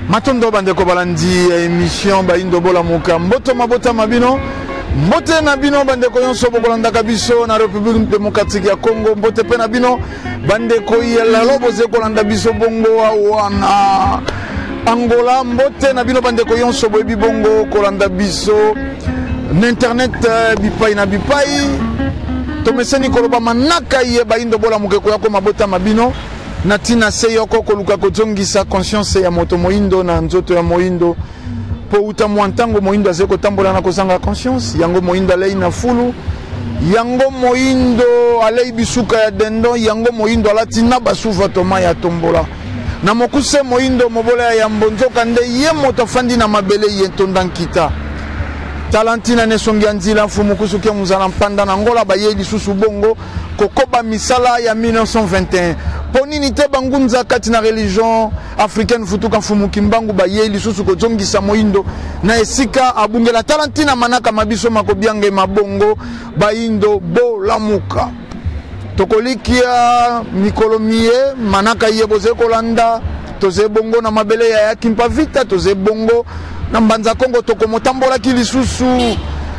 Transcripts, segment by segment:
Matondo bandeko balandi ya emission Bayindo Bolamuka, mboto mabota ma bino, mbote na bino bandeko nyonso bokolandaka biso na Republique Democratique ya Congo, mbote mpe na bino bandeko ya lelo boze kolanda biso bongo awa na Angola, mbote na bino bandeko nyonso boyebi bongo kolanda biso na internet bipai na bipai. Tomeseni koloba manaka ye Bayindo Bolamuka ekoya ko mabota ma bino na ntina se yoko koluka kozongisa conscience ya moto moyindo na nzoto ya moyindo, po uta mwa ntango moyindo azali kotambola na kozanga conscience yango. Moyindo alei na fulu yango, moyindo alei bisuka ya dendon yango, moyindo alati na basuva toma ya tombola na mokuse, moyindo mobola ya yambo, nzoka nde ye moto afandi na mabele ye ntonda nkita. Tala ntina na esongi ya nzila mfumu kusuke muzala mpanda na Ngola bayei lisusu bongo kokoba misala ya 1921. Mpo nini te bangunza kati na religion africaine futuka mfumu Kimbangu bayei lisusu kozongisa moyindo na esika abungela? Tala ntina manaka mabiso makobiange mabongo Bayindo Bolamuka. Tokolikia mikolo miye manaka ye boze kolanda, toze bongo na mabele ya Kimpa Vita, toze bongo na Mbanza Kongo, tokomotambolaki lisusu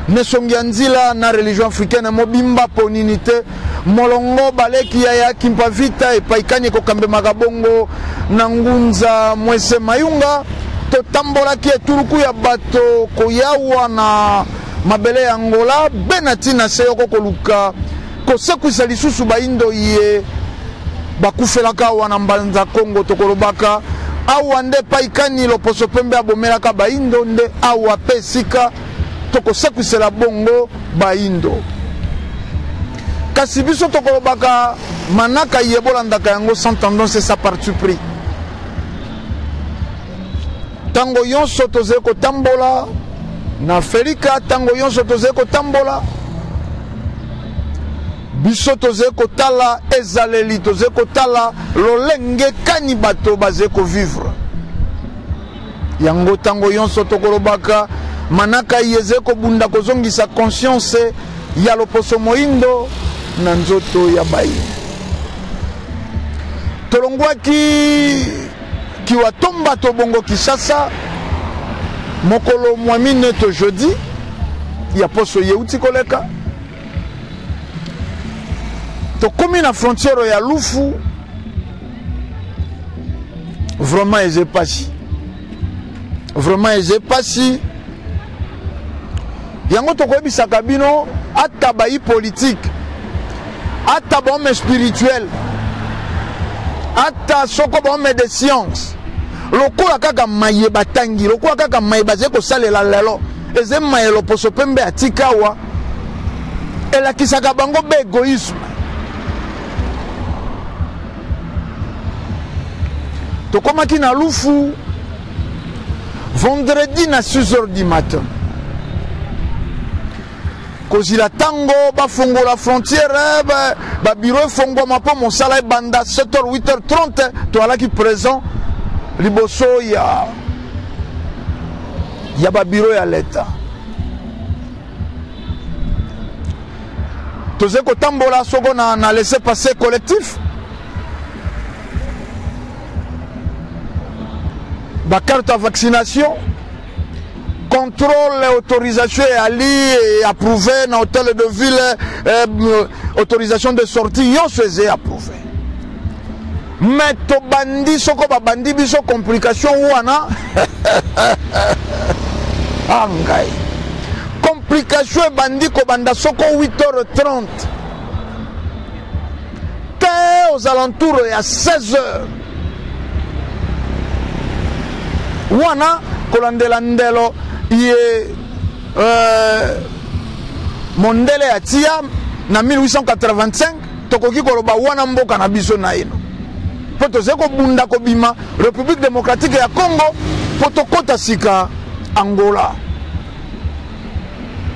nesongi ya nzila na religion africaine mobimba. Mpo nini te molongo baleki ya Kimpa Vita epai kani ekokambemaka bongo na ngunza Mwese Mayunga? Totambolaki etuluku ya bato koyawa na mabele ya Angola be na ntina se yoko koluka kosekwisa lisusu bayindo ye bakufelaka awa na Mbanza Kongo. Tokolobaka awa nde epai kani loposo pembe abomelaka bayindo, nde awa mpe esika tokosekwisela bongo bayindo. Kasi biso tokolobaka manaka ye bolandaka yango sans tendance et sans parti pris. Ntango nyonso tozali kotambola na Afrika, ntango nyonso tozali kotambola, biso tozali kotala ezaleli, tozali kotala lolenge kani bato bazali kovivre yango. Ntango nyonso tokolobaka manaka ye ezali kobunda kozongisa conscience ya loposo moyindo na nzoto ya bayindo. Tolongwaki Kiwatomba tobongo Kinshasa mokolo mwa mine to jeudi ya poso yeuti koleka. Tokomi na frontière ya Lufu, vraiment eza pasi, vraiment eza pasi. Yango tokoyebisaka bino, ata bayi politique, ata bahomme spirituel, ata soko bahomme de science, lokola kaka maye batangi, lokola kaka maye bazali kosalela lelo eza maye loposo pembe atika awa, elakisaka bango be égoïsme. Tokomaki na Lufu vendredi na 6 heures du matin, kozila ntango bafongola frontière, babiro efongwama mpo mosala ebanda 7h 8h30. Toalaki présent liboso ya babiro ya leta. Tozali kotambola soko na laisser passer collectif, bacarte ya vaccination, contrôle, autorisation eyali approuvé na hôtel de ville, autorisation de sortie nyonso eza approuvé. Mais tobandi soko babandi biso complication wana. Ah ngai, complication ebandi kobanda soko 8h30 te aux alentours ya 16h wana, kolandela ndelo ye mondele ya tia na 1885. Tokoki koloba wana mboka na biso na ino mpo tozali kobunda kobima République démocratique ya Congo mpo tokɔta sika Angola.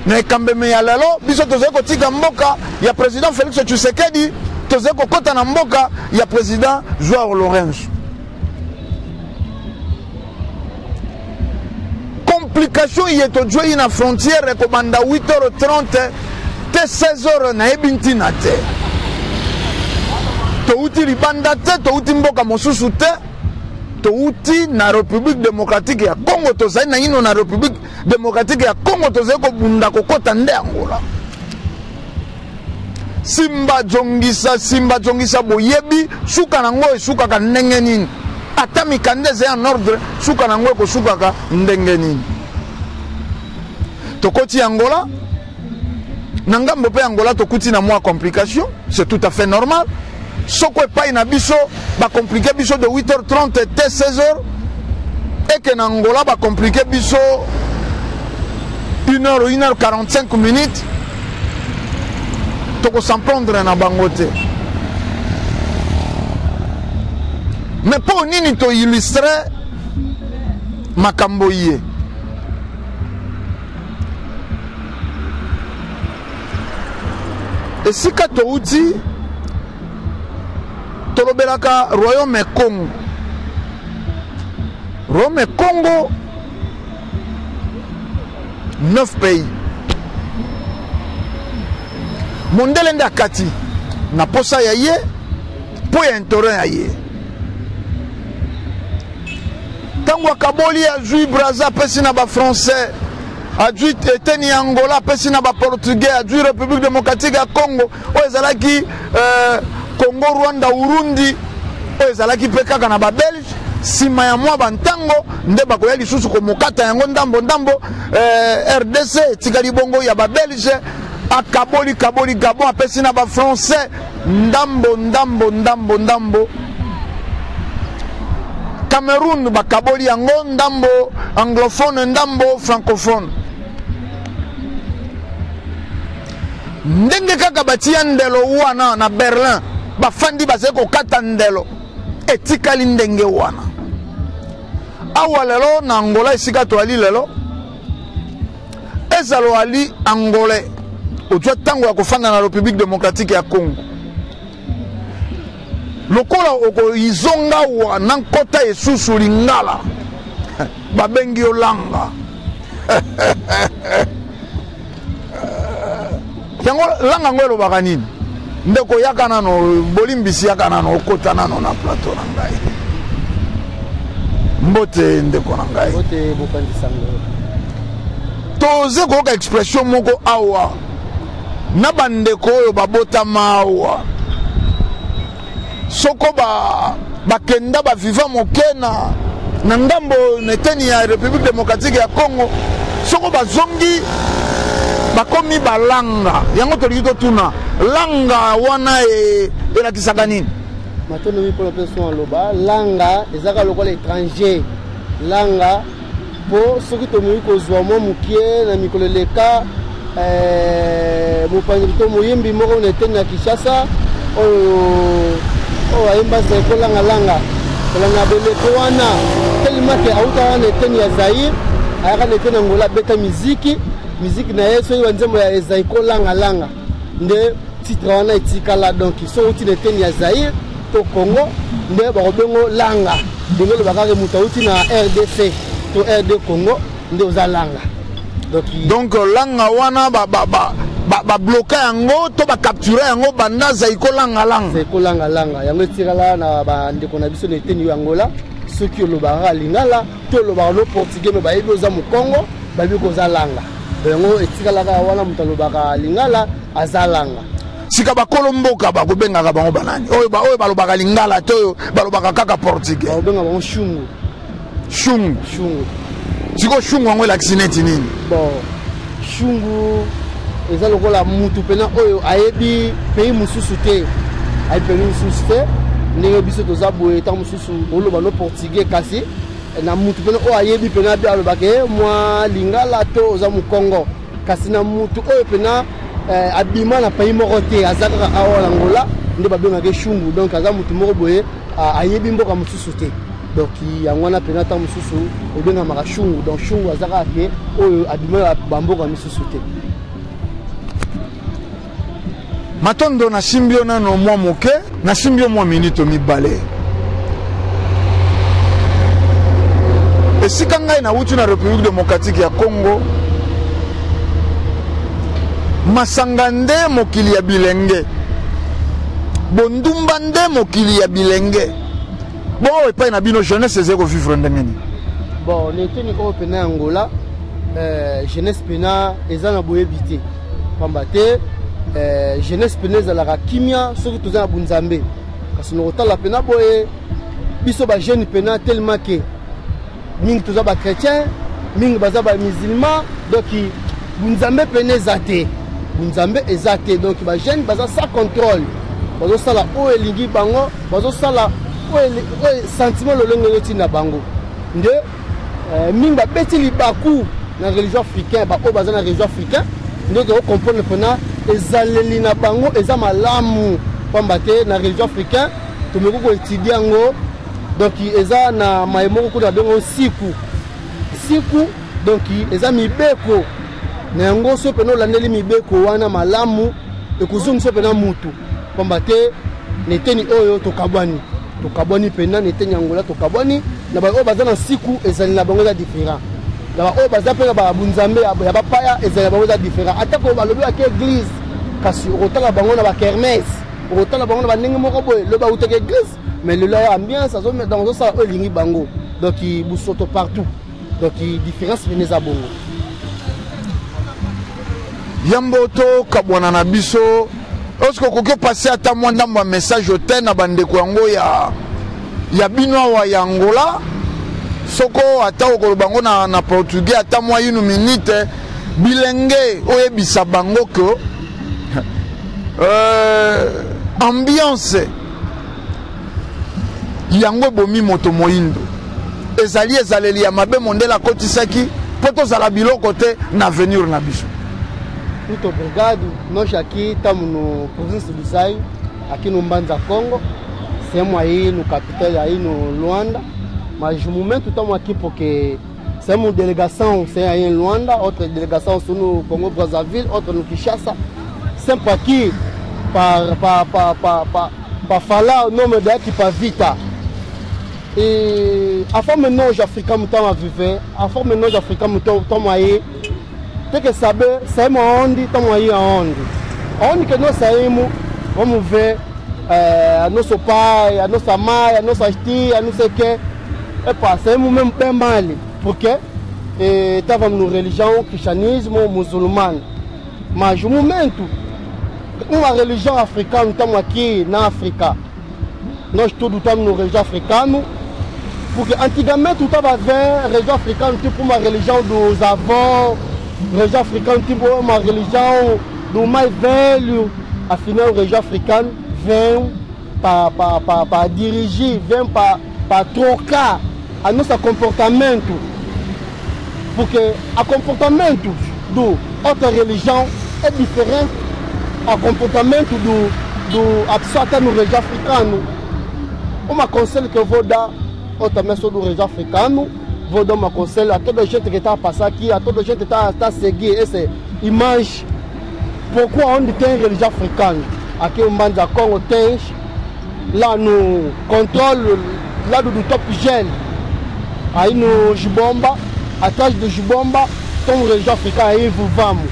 Na ekambeme ya lelo, biso tozali kotika mboka ya président Félix Tshisekedi, tozali kokɔta na mboka ya président Joao Lorenzo. Complication ye tozwei na frontière ekobanda 8h30 te 16h, nayebi ntina te. Touti libanda te, touti mboka mosusu te. Touti na République démocratique ya Congo, tozali naino na République démocratique ya Congo, tozali kobunda kokota nde Angola. Simba zongisa, simba zongisa, boyebi suka nango esukaka ndenge nini? Ata mikanda ezali en ordre, suka nango ekosukaka ndenge nini? Tokoti Angola, na ngambo mpe Angola tokuti na mwa complication, c'est tout à fait normal. Soko epai na biso bacomplike biso de 8h30 te 16h, eke na Angola bacomplike biso 1h 1h45 minutes, toko s'en prendre na bango te. Mais mpo nini toillustre makambo ye? Esika touti, tolobelaka Royaume Congo. Royaume Congo, 9 pays. Mondele nde akati na posa ya ye mpo ya intérêt ya ye. Ntango akaboli, azwi Braza apesi na Bafrançais, azwi eteni ya Angola apesi na Baportugais, azwi République démocratique ya Congo oyo ezalaki Congo, Rwanda, Urundi, oyo ezalaki mpe kaka na Babelge. Nsima ya mwa bantango nde bakoya lisusu komokata yango ndambo ndambo. RDC etikali bongo ya Babelge. Akaboli kaboli Gabon apesi na Bafrançais ndambo ndambo ndambo ndambo. Cameroun bakaboli yango ndambo anglophone, ndambo francophone. Ndenge kaka batia ndelo wana na Berlin, bafandi bazali kokata ndelo, etikali ndenge wana. Awa lelo na Angola, esika toali lelo, ezalo ali angolais ozwa ntango ya kofanda na République démocratique ya Congo, lokola okoizonga wa na nkota esusu lingala, babengi yo langa. Yango langa yango elobaka nini? Ndeko, yaka nano, bolimbisi, yaka nano, okota nano na plateau na ngai. Mbote ndeko na ngai. Mbote, bopanzi sango. Toze koyoka expression moko awa na bandeko oyo babotama awa, soko bakenda baviva moke na ngambo na eteni ya République démocratique ya Congo, soko bazongi bakomi balanga. Yango tolingi totuna, langa wana elakisaka nini? Matondo mpona mpe so aloba langa ezaka lokola étranger. Langa mpo soki tomoki kozwa mwa mokie na mikolo eleka, mopanzi to moyembi moko na eteni ya Kinshasa oyo ayemba Zaiko Langalanga, kolanda beleko wana, tellement ke autaka na eteni ya Zaire, ayaka na eteni ya Angola, abeta miziki na ye, soki banzembo ya Zaiko Langalanga, nde titre wana etikala. Donc soki outi na eteni ya Zaire to Congo, nde bakobengo langa. Ndenge olobaka ke moto auti na RDC to RD Congo nde oza langa. Donc, donc langa wana babloka yango to bacapture yango banda Zaiko Langalanga. Zaiko Langalanga, yango etikala na bandeko na biso na eteni ya Angola. Soki olobaka lingala to olobaka no portugais, me bayebi oza mokongo, bayebi koza langa. Yango etikalaka wana, moto alobaka lingala aza langa. Sika bakolo mboka bakobengaka bango banani? Oyo balobaka lingala te, oyo balobaka kaka portugais? Bakobenga bango shungu. Shungu? Shungu. Siko shungu yango elakisi neti nini? Bon, shungu eza lokola mutu mpena oyo ayebi pays mosusu te, ayebi pays mosusu te. Ndenge biso toza boye, ntango mosusu oloba no portugais, kasi na mutu mpena oyo ayebi mpena bi alobaka ye mwa lingala to oza mokongo, kasi na mutu oyo mpena abima na pays moko te, aza kaka awa na Angola, nde babengaka shungu. Donc aza mutu moko boye ayebi mboka mosusu te. Donc yango wana mpena ntango mosusu ebengamaka shungu. Donc shungu aza kaka ke oyo abima na bamboka misusu te. Matondo, nasimbi yo nano mwa moke, nasimbi yo mwa minito mibale. Esika ngai nauti na République démocratique ya Congo, masanga nde mokili ya bilenge, bondumba nde mokili ya bilenge. Bongo epai na bino jeunesse ezali kovivre ndenge nini? Bon, na eteni oyo mpena ya Angola, jeunesse mpena eza na boyebi te, pamba te jeunesse mpena ezalaka kimia soki toza na bunzambe. Kasi na kotala mpena boye, biso ba jeune mpena tellement ke mingi toza ba chrétien, mingi baza ba musulman, donc bunzambe mpena eza te, bunzambe eza te. Donc ba jeune baza sans contrôle, bazosala oyo elingi bango, bazosala oyo sentiment lolenge ezotinda bango. Nde mingi babeti libaku na religion africain, baoyo baza na religion africain nde tokokomprendre mpena ezaleli na bango eza malamu, pamba te na religion africain tomeki koétudie yango. Donc eza na maye moko kuna babengo siku siku, donc eza mibeko na yango. So mpena olandeli mibeko wana malamu, ekozongisa mpena mutu, pamba te na eteni oyo tokabwani, tokabwani mpena na eteni ya Angola, tokabwani na baoyo baza na siku, ezali na bango eza différent, na baoyo baza mpe na babunzambe ya bapaya, ezali na bango eza différent. Atako balobi bake église, kasi okotala bango na bakermesse, okotala bango na bandenge moko boye, lobi autaki église, mais lelo ya ambiance azosala oyo elingi bango. Donc busoto partout, donc différence pene eza bongo. Yambo tokabwana na biso, oske okoki opase ata mwa ndambo ya message te na bandeko yango ya bino awa ya Angola, soko ata okoloba yango na portugais, ata mwa une minute, bilenge oyebisa bango ke ambiance yango ebomi moto moyindo, ezali ezaleli ya mabe mondele akotisaki mpo tozala biloko te na avenir na biso. Muito obrigado. Nós aqui estamos no província do Zaire, aqui no Mbanza Congo, estamos aí no capital, aí no Luanda, mas no momento estamos aqui porque somos delegação, sem aí em Luanda, outra delegação no Congo Brazzaville, outra no Kinshasa, sempre aqui para falar o nome da equipa Vita. E a forma nós africanos estamos a viver, a forma nós africanos estamos aí, tem que saber, saímos aonde, estamos aí aonde. Aonde que nós saímos, vamos ver nosso pai, a nossa mãe, a nossa tia, não sei o quê. Epa, saímos mesmo bem mal, porque estávamos no religião, cristianismo, muçulmano. Mas o momento, uma religião africana, estamos aqui na África, nós todos estamos no religião africano, porque antigamente estava a ver religião africana tipo uma religião dos avós, religião africana tipo uma religião do mais velho. Afinal, a religião africana vem para dirigir, vem para trocar a nosso comportamento, porque o comportamento do outra religião é diferente ao comportamento do a pessoa até no religião africano. Um conselho que eu vou dar, eu também sou do religião africano, vou dar um conselho a toda gente que está a passar aqui, a toda gente que está a seguir essa imagem. Pourquoi onde tem religião africana? Aqui em Mbanza Congo tem, lá no controle, lá do Top Gel, aí no Jibomba, atrás do Jibomba, tem um religião africana aí, vamos.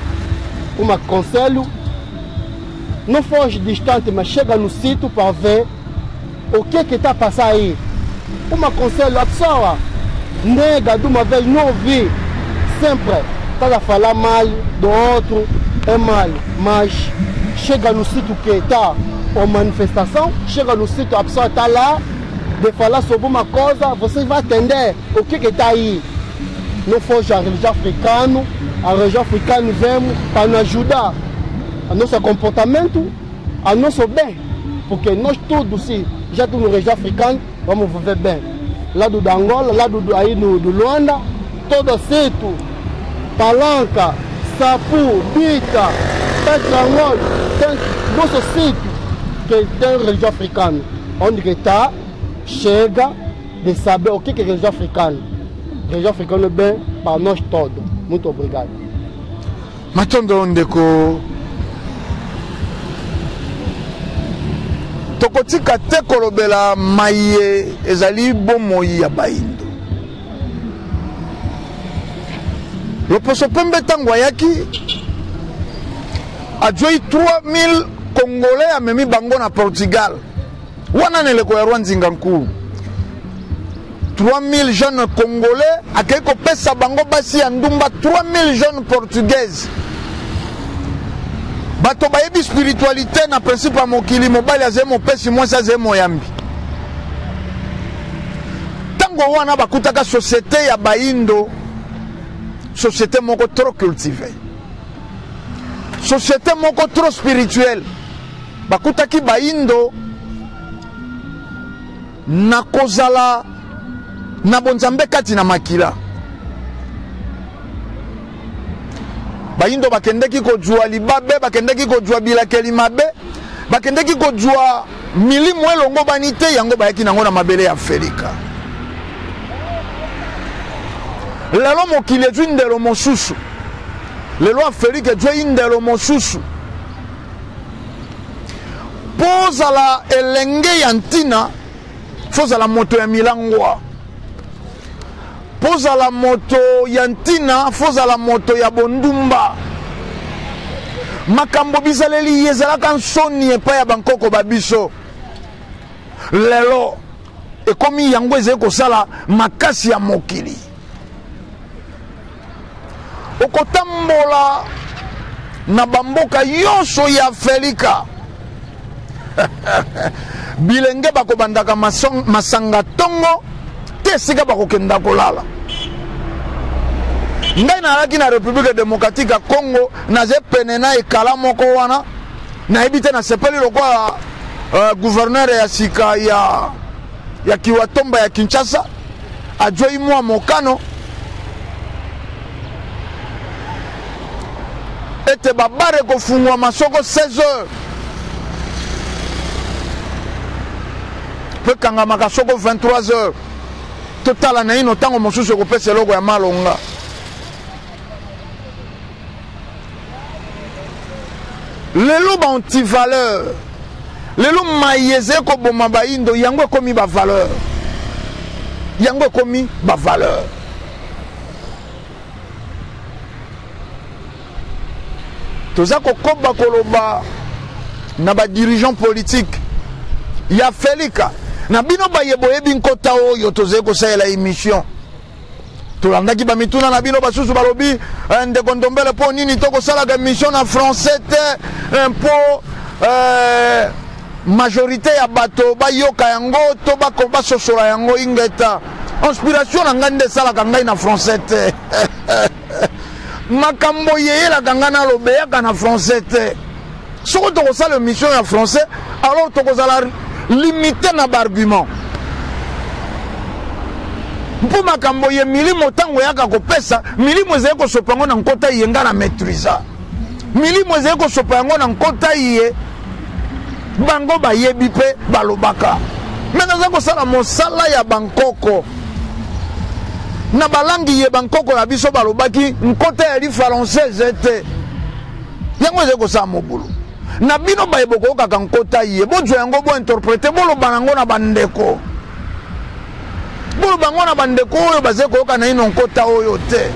Um conselho, não foge distante, mas chega no sítio para ver o que que está passando aí. Um conselho, a pessoa nega de uma vez, não ouvir, sempre está a falar mal do outro, é mal, mas chega no sítio que está a manifestação, chega no sítio, a pessoa está lá, de falar sobre uma coisa, você vai entender o que que está aí. Não foge a religião africana, a religião africana vem para nos ajudar, a nosso comportamento, a nosso bem, porque nós todos, se já estamos no religião africana, vamos viver bem. Lá do Angola, lá do, aí no, do Luanda, todo sítio, Palanca, Sapu, Bita, Petrangol, tem nosso sítio que tem religião africana. Onde que está, chega de saber o que é religião africana. Religião africana é bem para nós todos. Muito obrigado. Matondo ndeko, tokotika te kolobela maye ezali bomoi ya bayindo. Loposo pembe ntango ayaki azwei 3000 Congolais amemi bango na Portugal, wana na eleko ya roi Nzinga Nkulu. 3000 jeunes congolais akei kopesa bango basi ya ndumba, 3000 jeunes portugaises. Bato bayebi spiritualité na principe ya mokili, mobali azali mopesi, mwasi azali moyambi. Ntango wana bakutaka société ya baindo, société moko trop cultivée, société moko trop spirituelle. Bakutaki baindo na kozala na bonzambe kati na makila. Bayindo bakendeki kozwa libabe, bakendeki kozwa bilakeli mabe, bakendeki kozwa milimo elongobani te, yango bayaki nango na mabele ya Afelika. Lelo mokili ezwi ndelo mosusu, lelo Afelika ezwi ndelo mosusu. Mpo ozala elenge ya ntina, fo ozala moto ya milangwa. Mpo ozala moto ya ntina, fo ozala moto ya bondumba. Makambo bizaleli ezalaka nsoni epai ya bankoko ba biso, lelo ekomi yango ezali kosala makasi ya mokili. Okotambola na bamboka nyonso ya Afelika, bilenge bakobandaka masanga ntongo te esika bakokenda kolala. Ngai nalaki na République démocratique ya Congo, naze pene na ekala moko wana, nayebi te, nasepeli lokola gouverneur ya sika ya Kiwatomba ya Kinshasa azwei mwa mokano ete babare ekofungwama soko 16 heures mpe ekangamaka soko 23 heures. Totala naino ntango mosusu ekopesa eloko ya malonga. Lelo ba antivaleur, lelo mai ezali koboma bayindo, yango ekomi bavaleur, yango ekomi bavaleur. Toza kokoba koloba na badirigeant politique ya Felika na bino baye boyebi nkota oyo tozali kosalela émission. Tolandaki bamituna na bino, basusu balobi ndeko Ndombele, mpo nini tokosalaka émission na français te mpo majorité ya bato bayoka yango to basosola yango? Ingeta, inspiration na ngai nde esalaka ngai na français te. Makambo yeyelaka ngai nalobeyaka na français te. Soko tokosala émission ya français, alors tokozala limité na baargument, mpo makambo ye milimo ntango eyaka kopesa milimo ezali kosopa yango na nkota ye nga na maîtrisa milimo ezali kosopa yango na nkota ye bango bayebi mpe balobaka. Me naza kosala mosala ya bankoko na balangi ye bankoko na biso balobaki nkota ya lifrançaise te, yango ezali kosala mobulu na bino baye bokoyokaka nkota ye, bozwa yango, bointerprete, boloba nango na bandeko, boloba yango na bandeko oyo bazali koyoka naino nkota oyo te.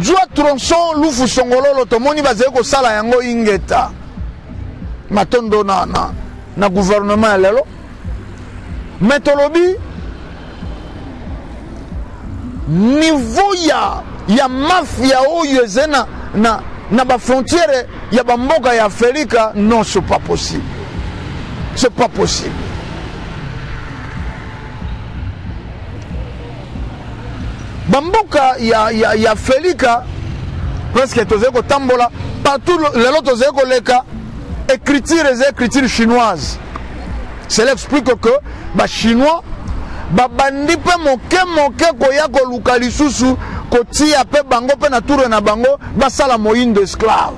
Jwa tronçon Lufu Songololo, tomoni bazali kosala yango. Ingeta, matondo na gouvernement ya lelo. Me tolobi niveau ya mafia oyo ezali na bafrontière ya bamboka ya Afrika, non, c'est pas possible, c'est pas possible. Bamboka ya Afrika presque tozali kotambola partout lelo, tozali koleka, écriture eza écriture chinoise. Cela explique que bachinois babandi mpe moke moke koya koluka lisusu kotia mpe bango mpe na tour na bango basala moyindo esclave.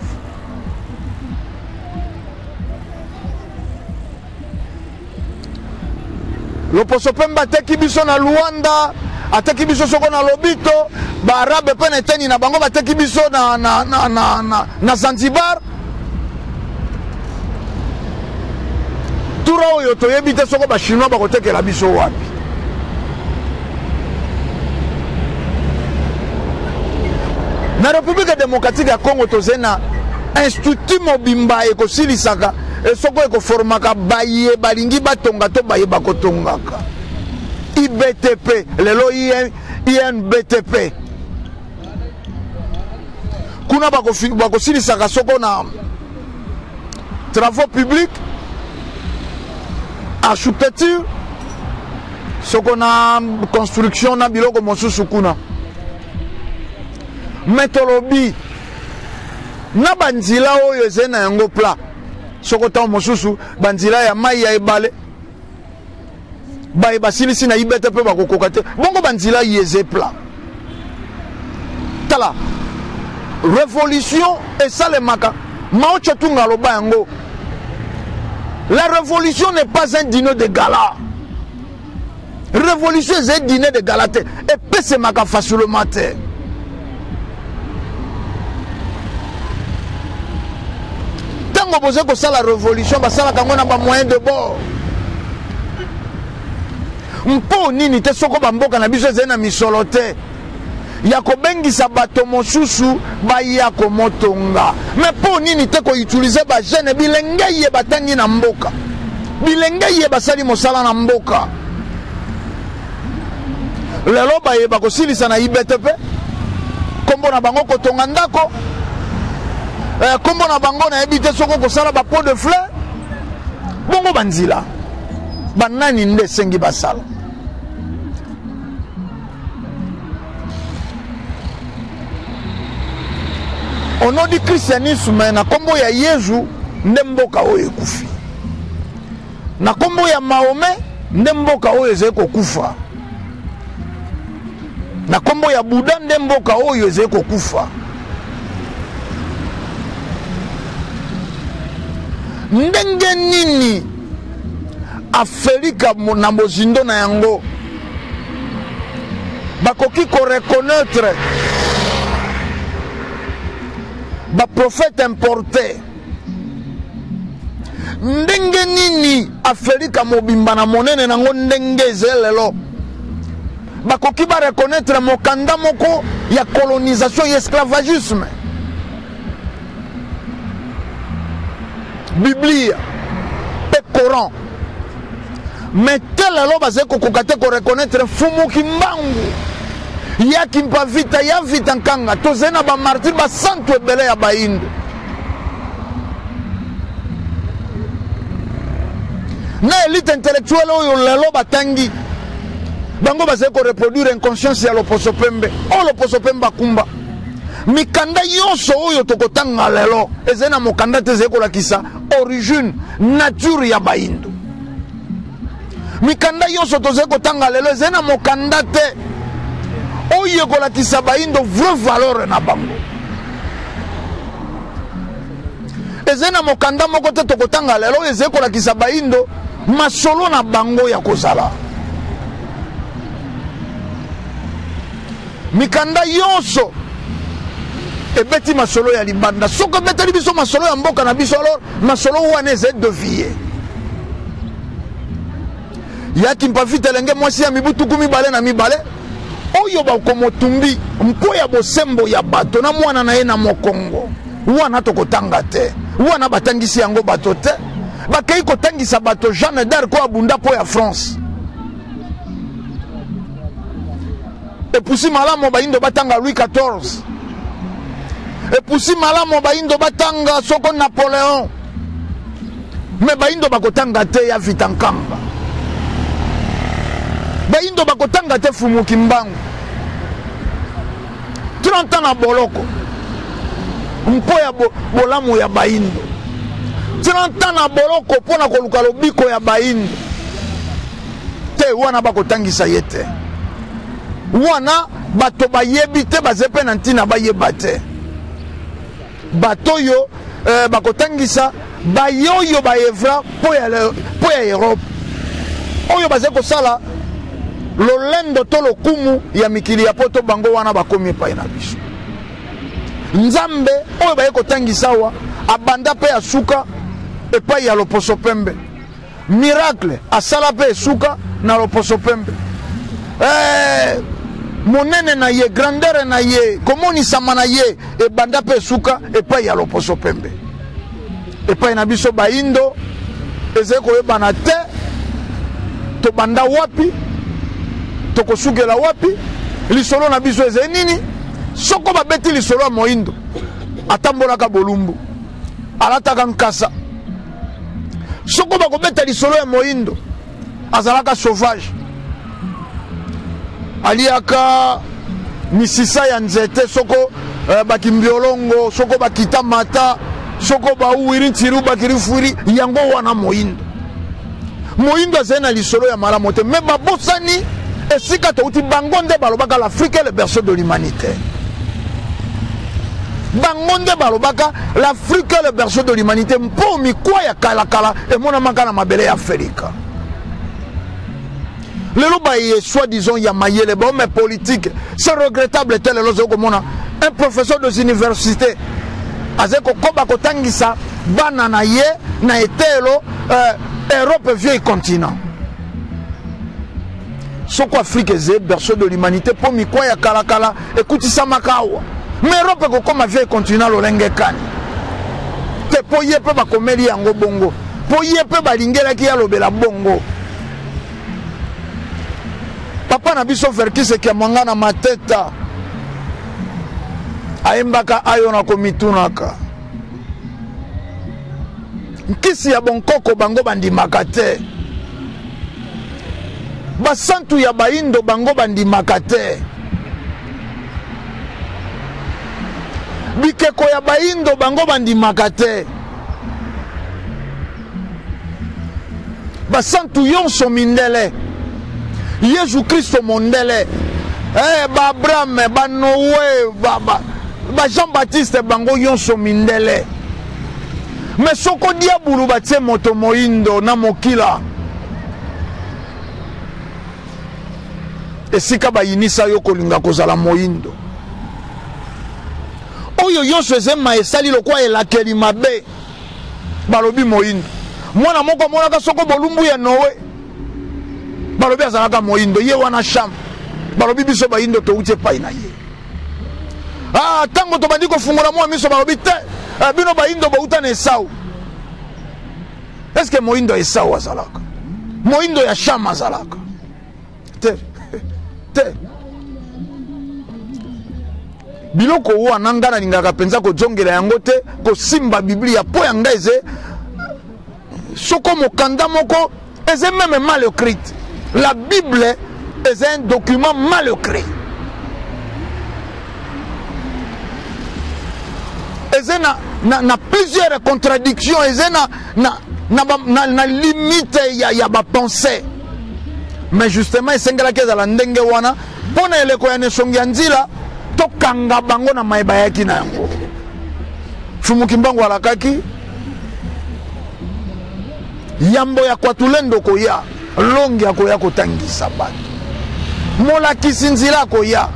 Loposo pembe ateki biso na Luanda, ateki biso soko na Lobito, baarabe mpe na eteni na bango bateki biso na Zanzibar. Tura oyo toyebi te soko bachinois bakotekela biso wapi. Na République démocratique ya Congo tozali na institut mobimba ekosilisaka Soko ekoformaka baye balingi batonga to baye bakotongaka. IBTP lelo INBTP kuna bakosilisaka soko na travaux publics, architecture, soko na construction na biloko mosusu kuna. Me tolobi na banzila oyo ezali na yango plat, soko ntango mosusu banzila ya mai ya ebale baye basilisi na ibete mpe bakokoka te, bongo banzila ye eze plat. Tala, révolution esalemaka. Mao Tse-tung aloba yango: la révolution n'est pas un dîner de gala. Révolution ezali dîner de gala te, epesemaka facilement te. Ntango bozali kosala révolution, basalaka yango na bamoyen de bord. Mpo nini te soko bamboka na biso ezali na misolo te ya kobengisa bato mosusu baya komotonga? Me mpo nini te koutiliser bajeunes, bilenge ye batangi na mboka, bilenge ye basali mosala na mboka? Lelo bayeba kosilisa na IBTP, nkombo na bango kotonga ndako, nkombo na bango nayebi te soko kosala bapots de fleur. Bongo banzila, banani nde esengi basala? Au nom du christianisme, na nkombo ya Yezu nde mboka oyo ekufi, na nkombo ya Mahomet nde mboka oyo ezali kokufa, na nkombo ya Buda nde mboka oyo ezali kokufa. Ndenge nini Aferika na mozindo na yango bakoki koreconnaître baprophète importé? Ndenge nini Aferika mobimba na monene nango ndenge ezali lelo bakoki bareconnaître mokanda moko ya colonisation ya esclavagisme, Biblia mpe Coran, mais te lelo bazali kokoka te koreconnaître Mfumu Kimbangu ya Kimpa Vita, ya Vita Nkanga? Tozali na bamartyrs, basantu ebele ya Bayindo. Na élite intellectuelle oyo lelo batangi, bango bazali koreproduire inconscience ya loposo pembe oyo loposo pembe akumba. Mikanda nyonso oyo tokotanga lelo ezali na mokanda te ezali kolakisa origine, nature ya Bayindo. Mikanda nyonso tozali kotanga lelo ezali na mokanda te oyo ekolakisa Bayindo vraie valeur na bango. Ezali na mokanda moko te tokotanga lelo oyo ezali kolakisa Bayindo masolo na bango ya kozala. Mikanda nyonso ebeti masolo ya libanda. Soki ebeteli biso masolo ya mboka na biso, alors masolo wana ezali dévié. Ya Kimpa Vita, elenge mwasi ya mibu 22 oyo bakomotumbi mpo ya bosembo ya bato na mwana na ye na mokongo, wana tokotanga te. Wana batangisi yango bato te. Bakei kotangisa bato Jeanne d'Arc oyo abunda mpo ya France. Epusi malamu Bayindo batanga Louis XIV, epusi malamu Bayindo batanga soko Napoléon, me Bayindo bakotanga te ya Vita Nkanga, Bayindo bakotanga te Fumu Kimbangu, 30 ans na boloko mpo ya bolamu ya Bayindo, 30 ans na boloko mpo na koluka lobiko ya Bayindo te. Wana bakotangisa ye te. Wana bato bayebi te, baze mpe na ntina bayeba te. Bato oyo bakotangisa baye oyo baevra mpo ya Europe, oyo bazali kosala lolendo to lokumu ya mikili ya poto, bango wana bakomi epai na biso. Nzambe oyo baye kotangisa awa abanda mpe asuka epai ya loposo pembe. Miracle asala mpe esuka na loposo pembe. Monene na ye, grandeur na ye, komonisama na ye ebanda mpe esuka epai ya loposo pembe. Epai na biso baindo ezali koyebana te tobanda wapi, tokosukela wapi, lisolo na biso ezali nini. Soko babeti lisolo ya moindo, atambolaka bolumbu, alataka nkasa. Soko bakobeta lisolo ya moindo, azalaka sauvage, aliaka misisa ya nzete, soko bakimbiolongo, soko bakita mata, soko bauwiri ntiru bakirifuiri, yango wana moindo. Moindo azali na lisolo ya malamu te, me babosani esika touti. Bango nde balobaka l'Afrique est le berceau de l'humanité. Bango nde balobaka l'Afrique est le berceau de l'humanité, mpo mikwa ya kalakala emonamaka na mabele ya Afrika. Lelo baye soi-disant ya mayele bahomme politique, c'est regrettable. Te lelo ozali komona un professeur des universités azali kokoba kotangisa bana na ye na eteyelo Europe vieux continent. Soko Afrique ezali berceau de l'humanité mpo mikwa ya kalakala ekutisamaka awa, mais Europe ekokoma vieux continent lolenge kani te? Mpo ye mpe bakomeli yango bongo, mpo ye mpe balingelaki alobela bongo. Papa na biso Verkis Kiamwangana Mateta ayembaka ayo na komitunaka nkisi ya bonkoko bango bandimaka te, basantu ya baindo bango bandimaka te, bikeko ya baindo bango bandimaka te, basantu yonso mindele, Yesu Kristo mondele, ba Abraham, ba Noé, ba Jean-Baptiste bango yonso mindele. Mais soko diabulu batie moto moindo na mokila, esika bayinisa yo kolinga kozala moindo, oyo yonso ezema esali lokwa elakeli mabe, balobi moindo. Mwana moko amonaka soko bolumbu ya Noé, balobi azalaka moindo, ye wana Cham, balobi biso baindo touti epai na ye. Tango tobandi kofungola mwa miso, balobi te, bino baindo bouta na Esau. Est-ce que moindo ya Esau azalaka? Moindo ya Cham azalaka te? Te. Biloko wana nga nalingaka mpenza kozongela yango te, kosimba Biblia mpo ya nga eze soko mokanda moko eze meme mal écrite. La Bible est un document mal écrit. Eze na plusieurs contradictions, eze na limite ya ba pensée. Mais justement esengelaki ezala ndenge wana mpo na eleko ya nesongi ya nzila tokanga bango na mayeba yaki na yango. Fumu Kimbangu alakaki yambo ya Kwatulendo koya, longi akoya kotangisa bato, molakisi nzila akoya.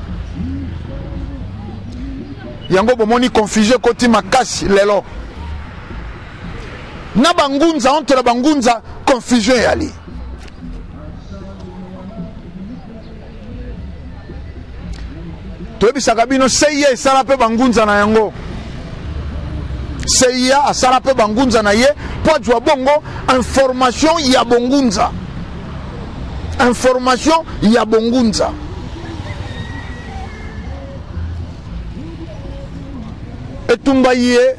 Yango bomoni confusion ekoti makasi lelo na bangunza, entre bangunza confusion eyali. Toyebisaka bino CIA esala mpe bangunza na yango. CIA asala mpe bangunza na ye mpo azwa bongo information ya bongunza, information ya bongunza. Etumba ye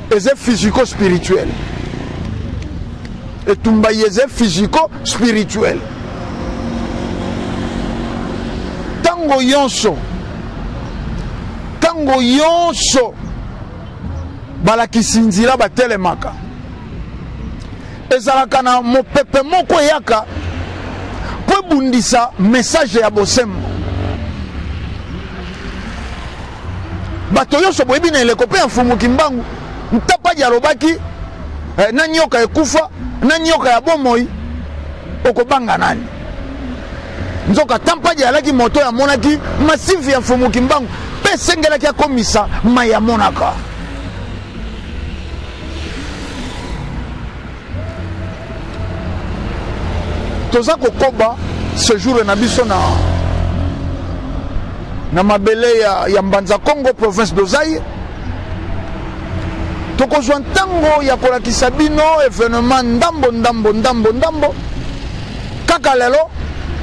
eza physico-spirituel. Etumba ye eza physico-spirituel. Tango yonso, tango yonso balakisi nzila batelemaka, ezalaka na mopepe moko eyaka po ebundisa message ya bosembo. Bato nyonso boyebi na eleko mpe ya Mfumu Kimbangu, Ntapadi alobaki na nyoka ekufa na nyoka ya bomoi okobanga nani? Nzoka Tampadi alaki moto amonaki masivi ya Mfumu Kimbangu mpe esengelaki akomisa mai amonaka. Toza kokoba séjour na biso na mabele ya Mbanza Congo, province d'Ozaï. Tokozwa ntango ya kolakisa bino evenement ndambo ndambo ndambo ndambo kaka lelo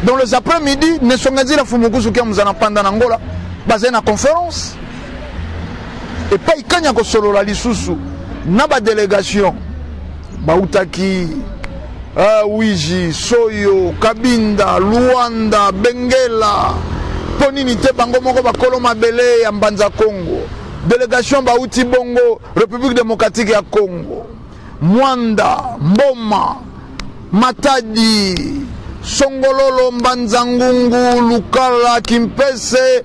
dans les après-midi. Nesongazila Fumukusu kia muzana panda na Angola bazali na conférence epai kanya kosolola lisusu na badelegation bautaki Wiji, Soyo, Kabinda, Luanda, Bengela, mpo nini te bango moko bakolo mabele ya Mbanza Congo. Delegation bauti bongo République démocratique ya Congo, Mwanda, Mboma, Matadi, Songololo, Mbanza Ngungu, Lukala, Kimpese,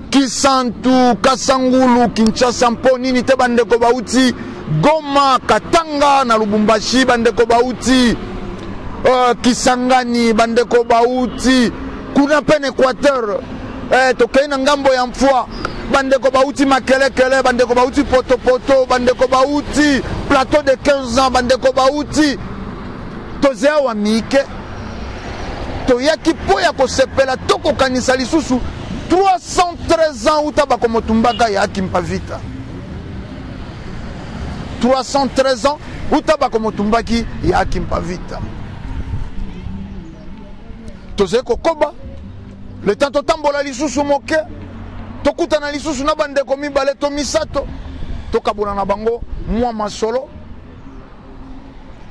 Kisantu, Kasangulu, Kinshasa, mpo nini te bandeko bauti Goma, Katanga na Lubumbashi, bandeko bauti Kisangani, bandeko bauti kuna mpe na Équateur, tokei na ngambo ya Mfwa, bandeko bauti Makelekele, bandeko bauti Potopoto, bandeko bauti Plateau de 15 ans, bandeko bauti toze awa mike toyaki mpo ya kosepela tokokanisa lisusu 313 ans uta bakomotumbaka ya Kimpa Vita. 313 ans uta bakomotumbaki ya Kimpa Vita. Tozali kokoba le temps totambola lisusu moke, tokutana lisusu na bandeko mibale to misato, tokabola na bango mwa masolo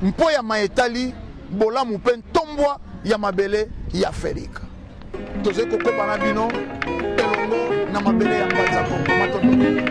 mpo ya maetali bolamu mpe ntombwa ya mabele ya Afrika. Tozali kokoba na bino elongo na mabele ya Mbanza Kongo. Matondo.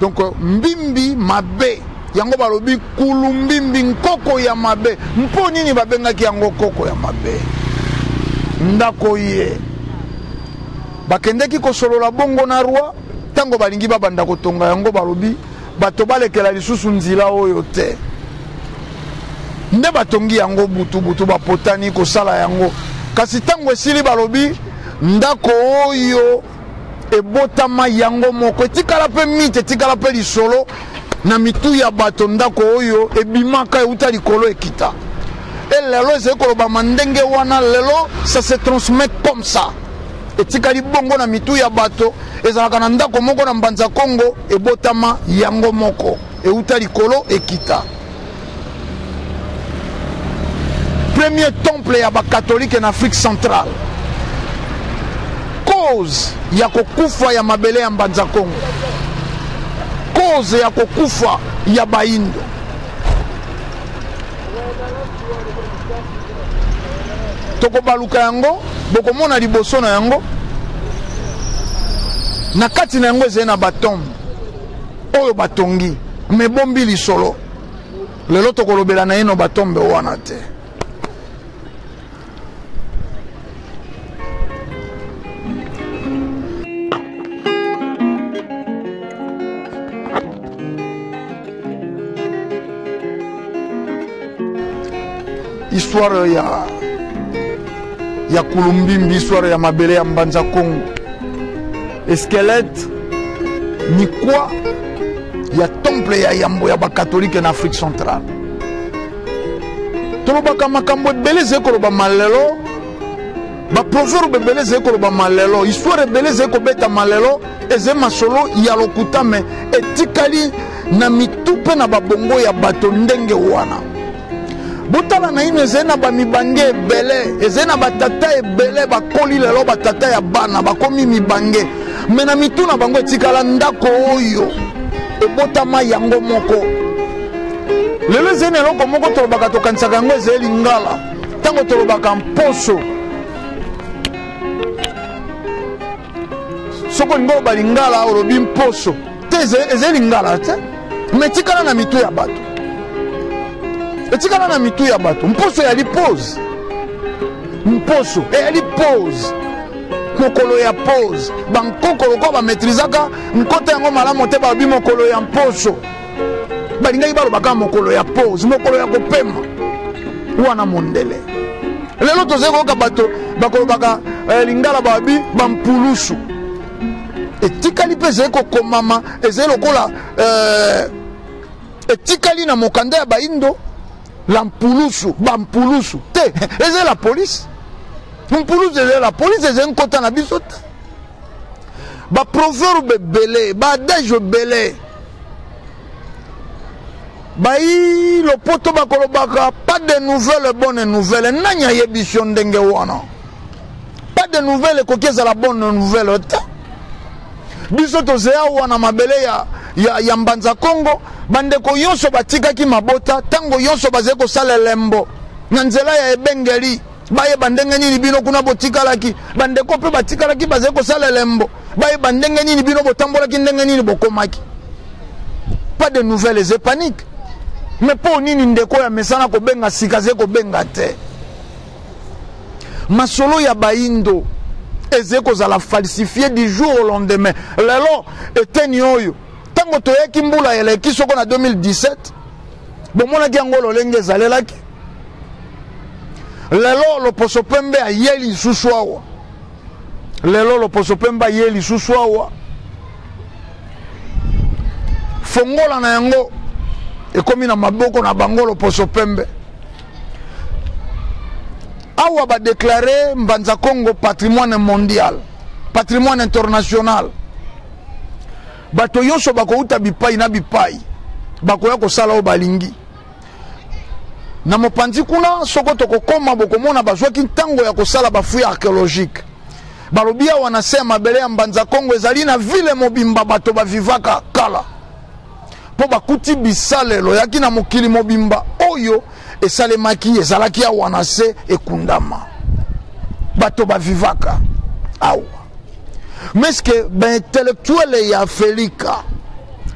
Donc mbimbi mabe yango balobi kulu mbimbi nkoko ya mabe. Mpo nini babengaki yango koko ya mabe? Ndako ye bakendeki kosolola bongo na roi ntango balingi babanda kotonga yango, balobi bato balekela lisusu nzila oyo te. Nde batongi yango butu butu, bapotani kosala yango, kasi ntango esili balobi ndako oyo ebotama yango moko, etikala mpe mite, etikala mpe lisolo na mitu ya bato. Ndako oyo ebimaka euta likolo ekita, e lelo ezali kolobama ndenge wana, lelo ça se transmet comme ça, etikali bongo na mitu ya bato. Ezalaka na ndako moko na Mbanza Kongo ebotama yango moko, euta likolo ekita. Premier temple ya bakatolike na Afrique centrale. Cause ya kokufa ya mabele ya Mbanza Kongo, cause ya kokufa ya baindo. Tokobaluka yango, bokomona liboso na yango, na kati na yango ezali na batombe oyo batongi mebombi lisolo. Lelo tokolobela na ino batombe wana te. Histoire ya Kulumbimbi, histoire ya mabele ya Mbanza Kongo, squelette mikwa ya temple ya yambo ya bakatolike na Afrique centrale. Tolobaka makambo ebele, ezali koloba malelo. Baproverbe ebele ezali koloba malelo, histoire ebele ezali kobeta malelo, ezali masolo ya lokuta, me etikali na mitu mpe na babongo ya bato ndenge wana. Botala naino, ezali na bamibange ebele, ezali na batata ebele bakoli lelo, batata ya bana bakomi mibange, me na mitu na bango etikala ndako oyo ebotama yango moko. Lelo ezali na eloko moko tolobaka, tokanisaka yango ezali lingala. Ntango tolobaka mposo, soki olingi oloba lingala olobi mposo te, ezali lingala te, me etikala na mitu ya bato, etikala na mitu ya bato. Mposo eyali pose, mposo eyali pose, mokolo ya pose. Bankoko lokola bametrizaka nkota yango malamu te, balobi mokolo ya mposo, balingaki baloba kaka mokolo ya pose, mokolo ya kopema wana mondele. Lelo tozali koyoka bato bakolobaka lingala, babi bampulusu, etikali mpe ezali kokomama, ezali lokola etikali na mokanda ya baindo la mpulusu, bampulusu te, ezali la polise. Mpulusu ezali la polise, ezali nkota na biso te. Baproverbe ebele, baadage ebele, bayi lopoto bakolobaka pas de nouvelle bonne nouvelle. Nani ayebisi yo ndenge wana? Pas de nouvelle ekoki ezala bonne nouvelle te. Biso tozali awa na mabele ya Mbanza Kongo, bandeko nyonso batikaki mabota, ntango nyonso bazali kosala elembo na nzela ya ebengeli, bayeba ndenge nini bino kuna botikalaki. Bandeko mpe batikalaki bazali kosala elembo, bayeba ndenge nini bino botambolaki, ndenge nini bokomaki. Pas de nouvelles, eza panique. Me mpo nini ndeko ya mesana kobenga sika azali kobenga te? Masolo ya baindo ezali kozala falsifié du jour au lendemain. Lelo eteni oyo, ntango toyaki mbula eleki soko na 2017, bomonaki yango lolenge ezalelaki. Lelo loposo pembe aye lisusu awa, lelo loposo pembe aye lisusu awa, fongola na yango ekomi na maboko na bango. Loposo pembe awa badeklare Mbanza Congo patrimoine mondial, patrimoine international. Bato nyonso bakouta bipai na bipai bakoya kosala oyo balingi. Na mopanzi kuna, soko tokokoma, bokomona bazwaki ntango ya kosala bafouille archéologique. Balobi awa na se ya mabele ya Mbanza Kongo ezali na ville mobimba bato bavivaka kala, mpo bakuti bisalelo yaki na mokili mobimba oyo esalemaki ezalaki awa na se ekundama, bato bavivaka awa. Meske baintellectuele ya Afelika,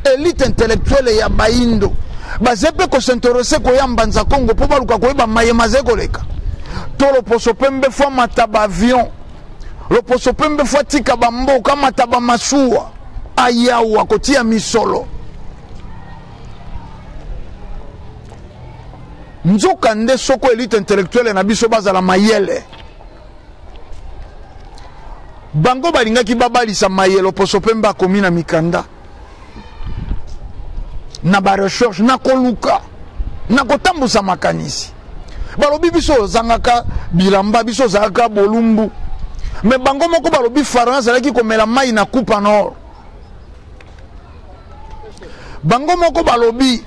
élite intellectuelle ya baindo, baze mpe kosinterese koya Mbanza Kongo mpo baluka koyeba mayema azali koleka. To loposo pembe fo amata baavion, loposo pembe fo atika bamboka, amata bamasuwa, ayawa kotia misolo. Nzoka nde soko élite intellectuelle na biso bazala mayele, bango balingaki babalisa mayelo poso pembe akomi na mikanda, na barecherche, na koluka, na kotambusa makanisi. Balobi biso ozangaka bilamba, biso ozalaka bolumbu, me bango moko balobi Pharaon azalaki komela mai na coupe en or. Bango moko balobi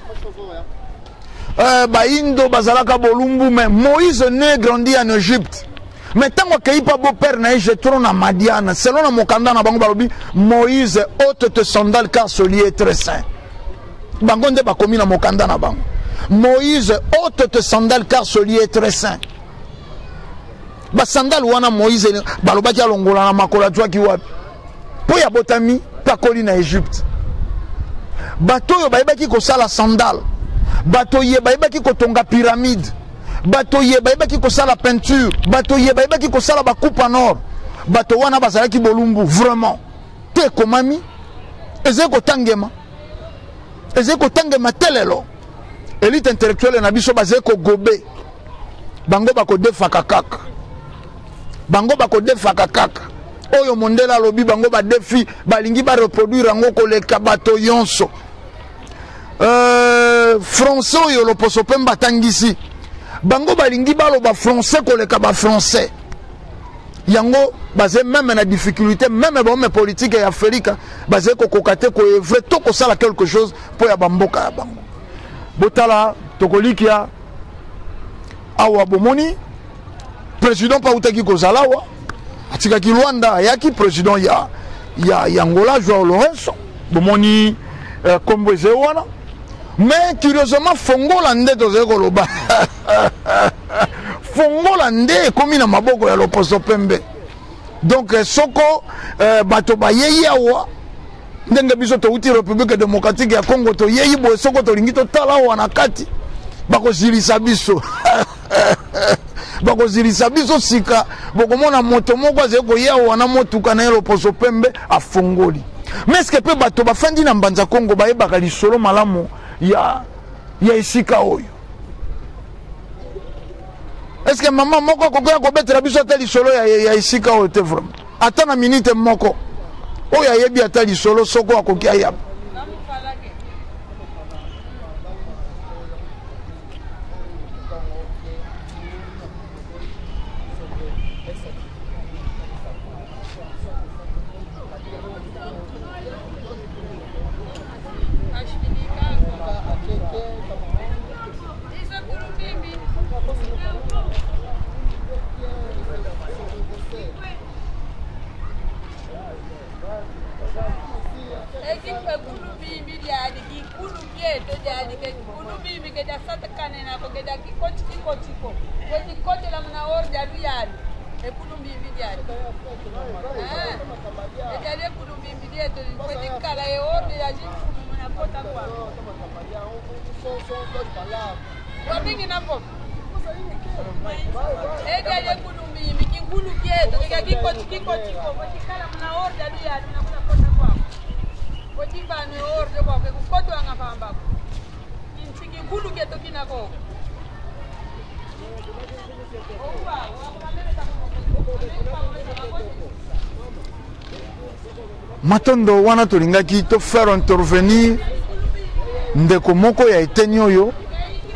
baindo bazalaka bolumbu, mais Moïse né grandi en Égypte, mais ntango akei pa beau-père na ye Jetro na Madiane, selon na mokanda na bango balobi Moïse, ôte tes sandales car ce lieu est très saint. Bango nde bakomi na mokanda na bango, Moïse, ôte tes sandales car ce lieu est très saint. Basandale wana Moïse balobaki alongola na makolo, azwaki wapi? Mpo ya botami mpe akoli na Egypte. Bato oyo bayebaki kosala sandale, bato ye bayebaki kotonga pyramide, bato ye bayebaki kosala peinture, bato ye bayebaki kosala bacoupe en or, bato wana bazalaki bolumbu vraiment te? Ekomami, ezali kotangema, ezali kotangema te. Lelo élite intellectuelle na biso bazali kogobe, bango bakodefaka kaka, bango bakodefaka kaka oyo mondele alobi. Bango badefi, balingi bareproduire yango koleka bato nyonso. Français oyo loposo mpe batangisi bango, balingi baloba français koleka bafrançais. Yango baze meme na difficulté, meme bahomme politique ya Afrika baze kokoka te koevre to kosala quelque chose mpo ya bamboka ya bango. Botala tokolikia awa, bomoni président mpe autaki kozala awa, atikaki Luanda, ayaki président ya, ya, ya Angola, Joao Lourenço. Bomoni kombo eze wana. Mais curieusement fongola nde tozali koloba fongola nde ekomi na maboko ya loposo pembe. Donc soko bato bayei awa ndenge biso touti République démocratique ya Congo, toyei boye, soko tolingi totala awa na kati, bakozilisa biso bakozilisa biso sika. Bokomona moto moko azali koya awa na motuka na ye loposo pembe afongoli. Mais est-ce que mpe bato bafandi na Mbanza Congo bayebaka lisolo malamu ya, ya esika oyo? Est-ce que mama moko akokoya kobetela biso ata lisolo ya, ya esika oyo te? Vraiment, ata na minute moko oyo ayebi ata lisolo, soko akoki ayaba. Matondo wana tolingaki to faire intervenir ndeko moko ya eteni oyo,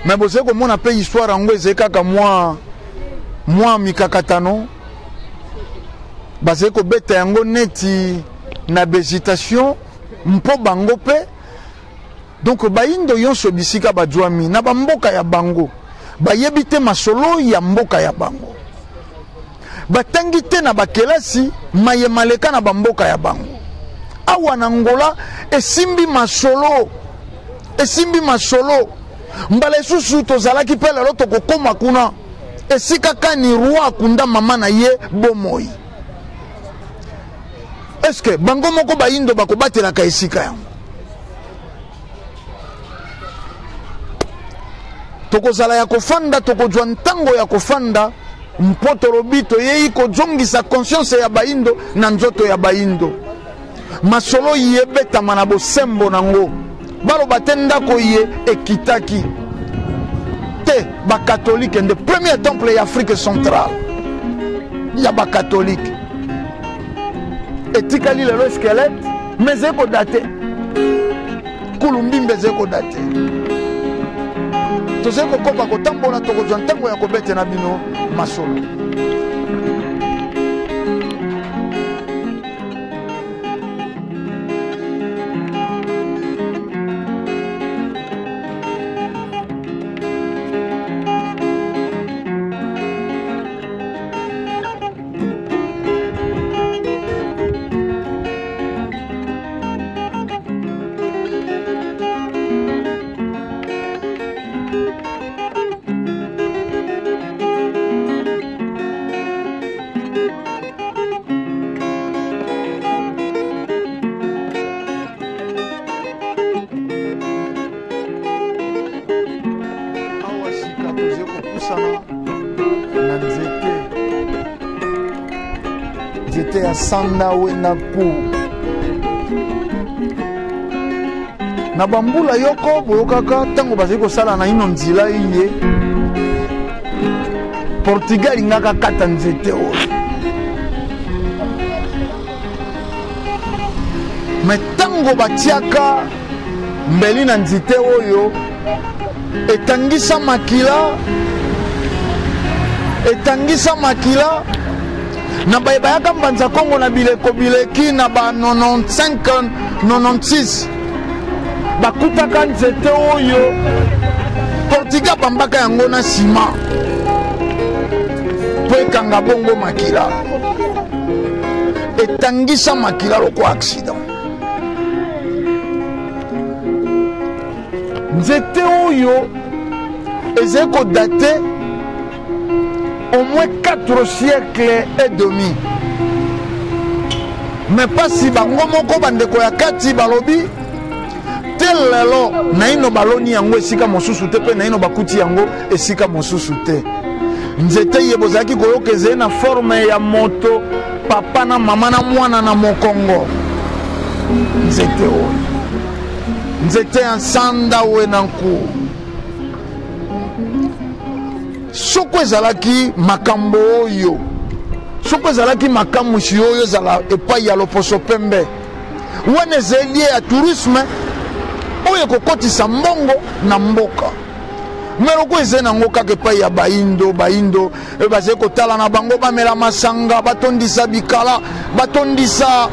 mais bozali komona mpe histoire yango ezali kaka mwa mwa mikakatano, bazali kobeta yango neti na bezitation mpo bango mpe. Donc bayindo yonso bisika bazwami na bamboka ya bango bayebi te masolo ya mboka ya bango, batangi te na bakelasi maye maleka na bamboka ya bango. Awa na Angola esimbi masolo, esimbi masolo mbala esusu tozalaki mpe lelo tokokoma kuna esika kani roi akunda mama na ye bomoi. Est-ce que bango moko bayindo bakobatelaka esika yango? Tokozala ya kofanda, tokozwa ntango ya kofanda mpo tolobi toyei kozongisa conscience ya bayindo na nzoto ya bayindo. Masolo ye betama na bosembo nango, baloba te ndako ye ekitaki te. Bakatolike nde premier temple ya Afrique centrale ya bakatolike etikali lelo squelette, mais ezali kodate kulumbimbe, ezali kodate. Tozali kokoba kotambola, tokozwa ntango ya kobete na bino masolo. Awa sika toze kopusana na nzete, nzete ya sanda wenda ku na bambula yoko boyokaka ntango bazali kosala na ino nzela iye Portugais alingaka kata nzete oyo, me ntango batiaka mbeli na nzete oyo etangisa makila, etangisa makila. Na baye bayaka Mbanza Kongo na bileko bileki na ba 95 96, bakutaka nzete oyo Portugais abambaka yango na nsima mpo ekanga bongo makila, etangisa makila lokola accident. Nzete oyo ezali kodate au moins 4 siècles et demi. Mais pasi bango moko bandeko ya kati balobi te lelo naino baloni yango esika mosusu te, mpe naino bakuti yango esika mosusu te. Nzete ye bozalaki koyoka ezali na forme ya moto, papa na mama na mwana na mokongo. Nzete oyo nzete ya nsanda we na nku. Soko ezalaki makambo oyo, soko ezalaki makamwisi oyo ezala epai ya loposo pembe, wana ezali ya tourisme oyo ekokotisa mbongo na mboka. Me loko ezali nango kaka epai ya baindo, baindo bazali kotala na bango, bamela masanga, batondisa bikala, batondisa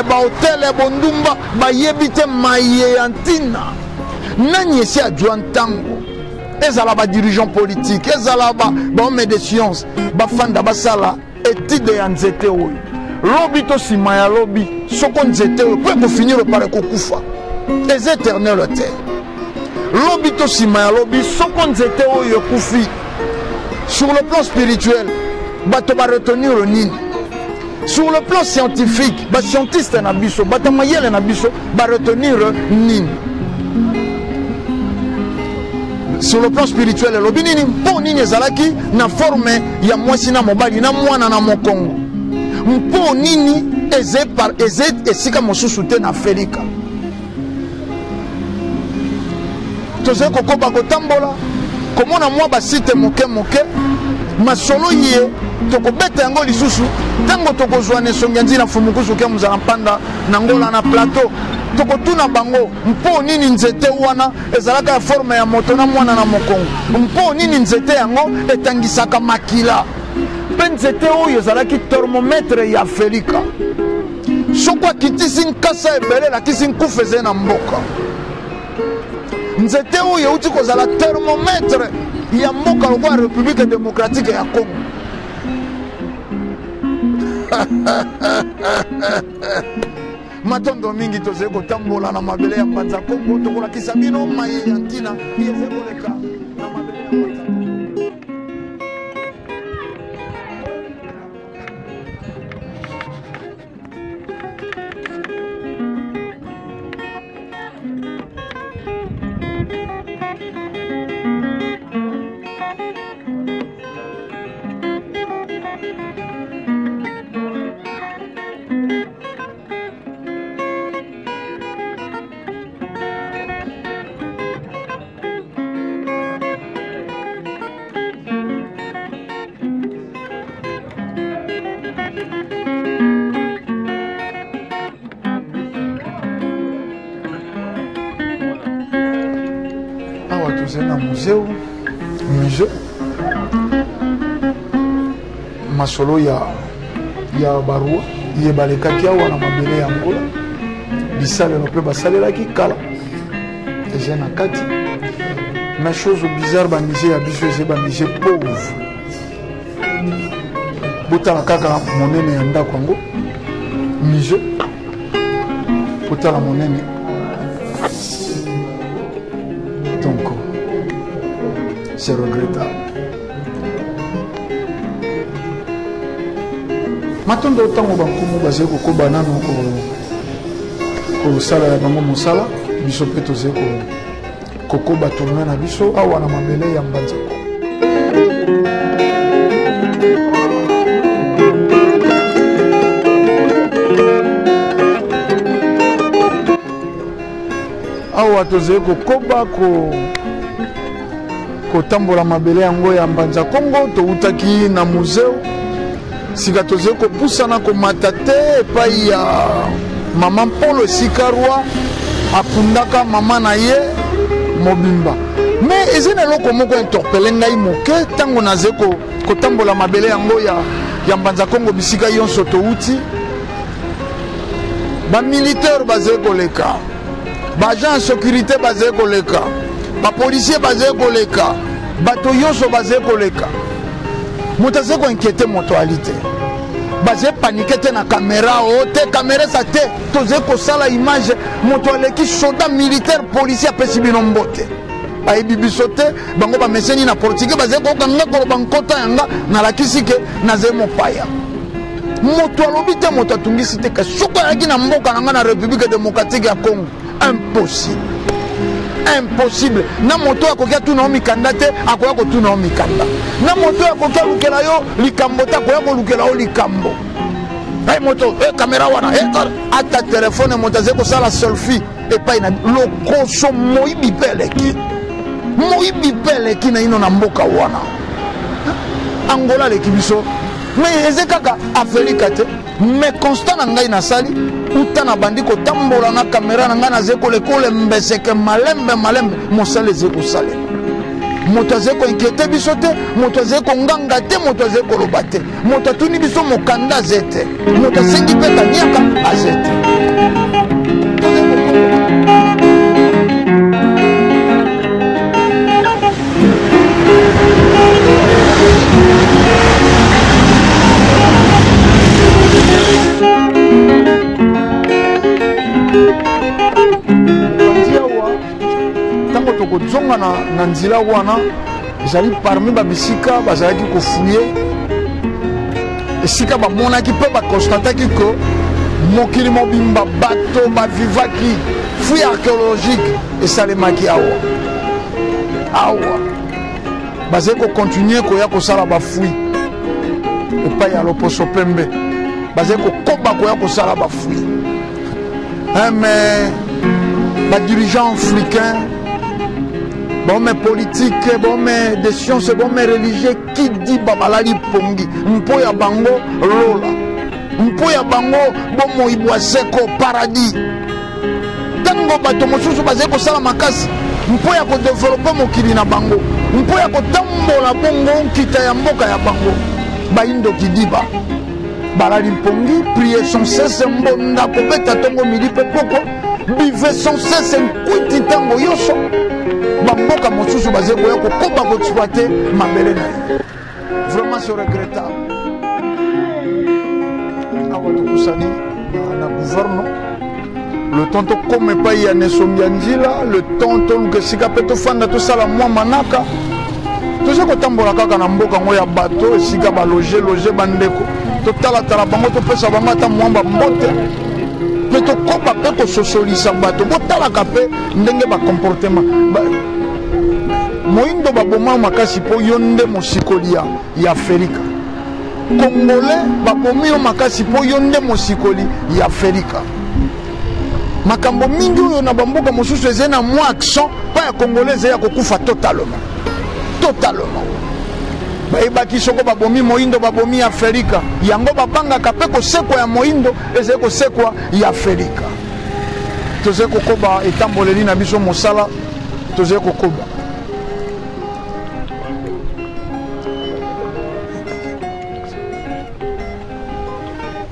bahotele bondumba, bayebi te maye ya ntina. Nani esi ajwa ntango ezala ba dirigeant politique, ezala ba homme de science, bafanda basala étude ya nzete oyo lobi to nsima ya lobi, soko nzete oyo mpo ekofinir par ekokufa, eza éternel te. Lobi to nsima ya lobi, soko nzete oyo ekufi, sur le plan spirituel bato baretenir nini? Sur le plan scientifique, bascientiste na biso, bato mayele na biso baretenir nini? Sur le plan spirituel elobi nini? Mpo nini ezalaki na forme ya mwasi na mobali na mwana na mokongo? Mpo nini eze esika mosusu te na Afrika? Tozali kokoba kotambola, komona mwa basite moke moke. Masolo ye tokobeta yango lisusu ntango tokozwa na esongi ya nzina Mfumukusu ke mozala mpanda na Ngola na plateau. Tokotuna bango mpo nini nzete wana ezalaka ya forme ya moto na mwana na mokongo, mpo nini nzete yango etangisaka makila, mpe nzete oyo ezalaki thermomètre ya Afrika. Soko akitisi nkasa ebele, elakisi nkufa ezali na mboka. Nzete oyo euti kozala thermomètre ya mboka lokola République démocratique ya Congo. Matondo mingi, tozali kotambola na mabele ya Mbanza Kongo, tokolakisa bino maye ya ntina ezali koleka na mabele ya Mbanza Kongo. Awa tozali na museu, musée masolo ya baroi ye balekaki awa na mabele ya Angola, bisalelo mpe basalelaki kala eza na kati. Mais chose bizarre, bamusée ya biso eza bamusée pauvre. Botala kaka monene ya ndako yango, musée, botala monene. Donc c'est regrettable. Matondo, ntango bankumu bazali kokoba nano kosala ya bango mosala, biso mpe tozali kokoba tourne na biso awa na mabele ya Mbanza. Awa tozali kokoba kotambola mabele yango ya Mbanza Kongo. Toutaki na museu, sika tozali kopusana komata te epai ya mama Mpolo, esika roi akundaka mama na ye mobimba. Me eza na eloko moko interpele ngai moke ntango nazali kotambola mabele yango ya ya Mbanza Kongo bisika yonso touti, bamilitaire bazali koleka, baagent ya sécurité bazali koleka, bapolisier bazali koleka, bato nyonso bazali koleka. Moto azali koinquiete moto ali te, bazali panike te na kamera o oh, te kamera eza te, tozali kosala image. Moto aleki soda militaire policier apesi bino mbote, bayebi biso te, bango bameseni na portugais, bazali koyoka nga koloba nkota ya nga, nalakisi ke nazali mopaya. Moto alobi te, moto atungisi te, kasi soki ayaki na mboka na ngai na République démocratique ya Congo, impossible, impossible. Na moto oyo akoki atuna yo mikanda te, akoya kotuna yo mikanda. Na moto oyo akoki alukela yo likambo te, akoya kolukela yo likambo. Hey, moto hey, kamera wana hey, ata telefone, moto azali kosala selfie epai na lokoso. Moyibi mpe eleki, moyibi mpe eleki na ino na mboka wana. Angola aleki biso, mais eza kaka Afrika te. Mais constat na ngai nasali uta na bandi kotambola na kamera na ngai, nazali koleka mbeseke malembe malembe, mosala ezali kosalema. Moto azali koinquiete biso te, moto azali konganga te, moto azali koloba te, moto atuni biso mokanda aze te, moto asengi mpe kaniaka aze te. Ntango tokozonga na nzela wana, ezali parmi babisika bazalaki kofuye, esika bamonaki mpe bakonstataki ke mokili mobimba bato bavivaki. Fouille archéologique esalemaki awa. Awa bazali kokontinue koya kosala bafouille epai ya loposo pembe, bazali kokoba koya kosala bafouille. Mais badirigeant africain, bahomme politique, bahomme de science, bahomme religieux, kidiba balali pongi mpo ya bango lola, mpo ya bango bomoi bwa seko, paradis. Ntango bato mosusu bazali kosala makasi mpo ya kodevelope mokili na bango, mpo ya kotambola bongo nkita ya mboka ya bango, bayindo kidiba balali mpongi, prier sans cesse, mbonda kobeta ntongo, midi mpe pokwa, bive sans cesse, nkwiti ntango nyonso. Bamboka mosusu bazali koya kokoba koexploite mabele na ye. Vraiment, c'est regrettable. Awa tokusani na gouvernement, le temps tokóma epai ya nesombi ya nzila, le temps toluka esika mpe tofanda, tosala mwa manaka. Toza kotambola kaka na mboka yango ya bato, esika baloge loge bandeko, totalatala bango, topesa bango ata mwa bambote mpe tokoba mpe kososolisa bato. Botalaka mpe ndenge bacomportement moyindo baboma makasi mpo yo nde mosikoli ya Afrika. Congolais babomi yo makasi mpo yo nde mosikoli ya Afrika. Makambo mingi oyo na bamboka mosusu ezali na mwa accent mpa ya Congolais, ezali ya kokufa totalement, totalement. Bayebaki soko babomi moyindo, babomi Afrika. Yango babangaka mpe kosekwa ya moyindo ezali kosekwa ya Afrika. Tozali kokoba etamboleli na biso, mosala tozali kokoba.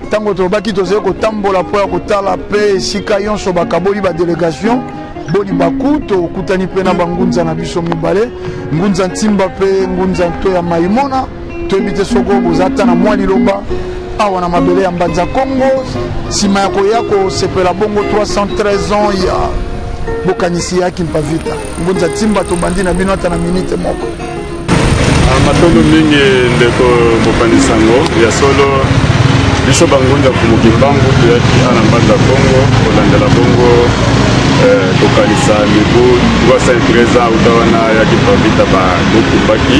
Ntango tolobaki tozali kotambola mpo ya kotala mpe esika nyonso bakaboli badelegation boli baku, tokutani mpe na bangunza na biso mibale, ngunza Ntimba mpe ngunza Nto ya Maimona. Toyebi te soko boza ata na mwa liloba awa na mabele ya Mbanza Kongo, nsima ya koya kosepela bongo 313 ans ya bokanisi ya Kimpavita. Ngunza Ntimba, tobandi na bino ata na minite moko. Matondo mingi, ndeko mopanzi sango. Ya solo, biso bangunza Mfumu Kimbangu toyaki awa na Mbanza Kongo kolandela bongo kokanisa mibu 313 ans uta wana ya Kimpavita babokumbaki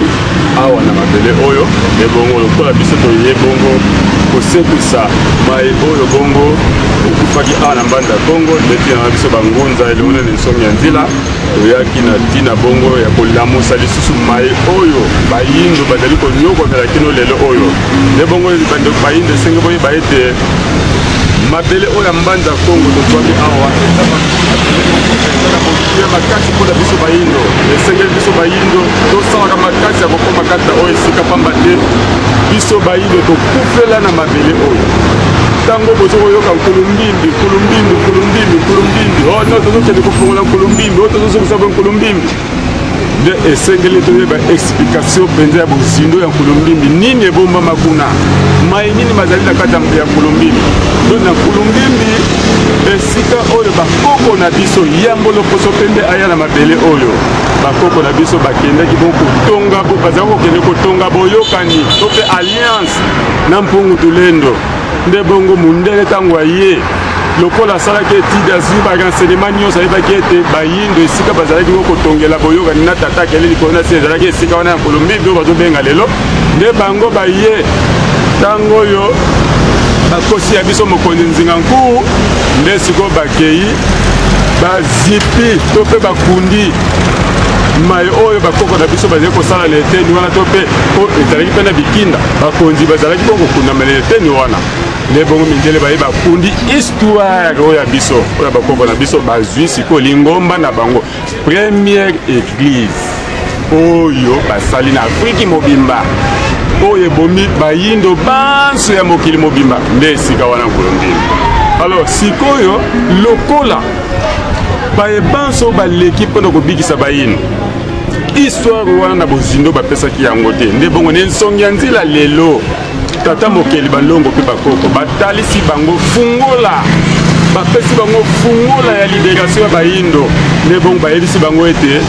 awa na mabele oyo. Ebongo lokola biso toye bongo kosekwisa mai oyo bongo okufaki awa na Mbanza Kongo, ndeti na biso bangunza elongo na nsongi ya nzila, toyaki na ntina bongo ya kolamusa lisusu mai oyo bayindo bazali konyokwamela kino lelo oyo. Nde bongo bandeko bayindo, esenge boyeba ete mabele oyo ya Mbanza Kongo tozwami awa eza na motuya makasi mpona biso bayindo. Esengeli biso bayindo tosa Tosalaka makasi ya kokoma kati na oyo esika, pamba te biso bayindo tokufela na mabele oyo. Ntango bozo koyoka Nkulumbimbi, Nkulumbimbi, Nkulumbimbi, Nkulumbimbi, oh no, tozokende kofongola Nkulumbimbi, oh tozozongisa bo Nkulumbimbi, nde esengeli toyeba explication mpenza ya bozindo ya Nkulumbimbi. Nini ebombama kuna? Mai nini mazali na kati ya Nkulumbimbi? Donc na Nkulumbimbi, esika oyo bakoko na biso yambo loposo pembe aya na mabele oyo, bakoko na biso bakendaki bo kotonga, bazalaki kokende kotonga boyokani to mpe alliance na Mpungu Tulendo. Nde bongo mundele ntango aye, lokola asalaki etide, azwi barenseignement nyonso, ayebaki ete bayindo esika bazalaki ko kotongela boyokani na tata akele likolo na se ezalaki esika wana ya Nkulumbimbi oyo bazobenga lelo. Nde bango baye ntango oyo bakosi ya biso mokonzi Nzinga Nkuwu, nde sikoyo bakei bazipi to mpe bakundi mai oyo bakoko na biso bazali kosala na eteni wana, to mpe po ezalaki mpe na bikinda, bakonzi bazalaki bongo kokundama na eteni wana. Nde bongo mindele baye bakundi histoire oyo ya biso, oyo ya bakoko na biso. Bazwi sikoyo lingomba na bango, première église oyo basali na Afriki mobimba, oyo ebomi bayindo banso ya mokili mobimba, nde esika wana Nkulumbimbi. Alors sikoyo, lokola baye banso baleki mpo na kobikisa bayindo, histoire wana na bozindo bapesaki yango te. Nde bongo na ensongi ya nzela lelo, tata mokeli balongo mpe bakoko batalisi bango fungola, bapesi bango fungola ya liberation ya bayindo. Nde bongo bayebisi bango ete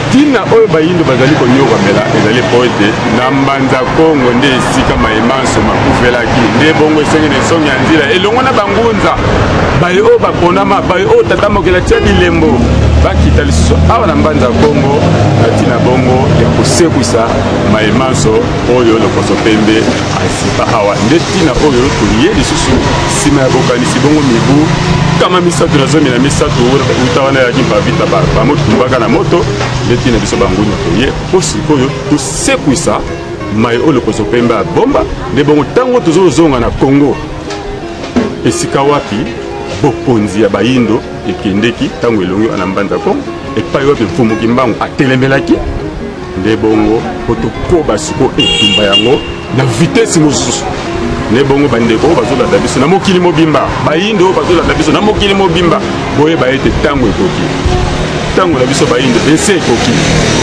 ntina oyo bayindo bazali konyokwamela ezali mpo ete na Mbanza Kongo nde esika maye manso makufelaki. Nde bongo esengi na ensongi ya nzela elongo na bangunza baye oyo baponama, baye oyo tata mokeli atia bilembo, bakita lisusu awa na Mbanza Kongo na ntina bongo ya kosekwisa maye manso oyo lokoso pembe azipa awa. Nde ntina oyo toye lisusu nsima ya bokanisi bongo mibu 313 uta wana yaki Mpavita bamotumbaka na moto. Nde ntina biso bangunya toye mpo sikoyo tosekwisa mai oyo lokoso pembe abomba. Nde bongo ntango tozozonga na Kongo, esika wapi bokonzi ya bayindo ekendeki ntango elongi wana Mbanza Kongo, epai wapi Mfumu Kimbangu atelemelaki, nde bongo po tokoba sikoyo etumba yango na vitesse mosusu. Nde bongo bandeko oyo bazolanda biso na mokili mobimba, bayindo oyo bazolanda biso na mokili mobimba, boyeba ete ntango ekoki, ntango na biso bayindo ese ekoki.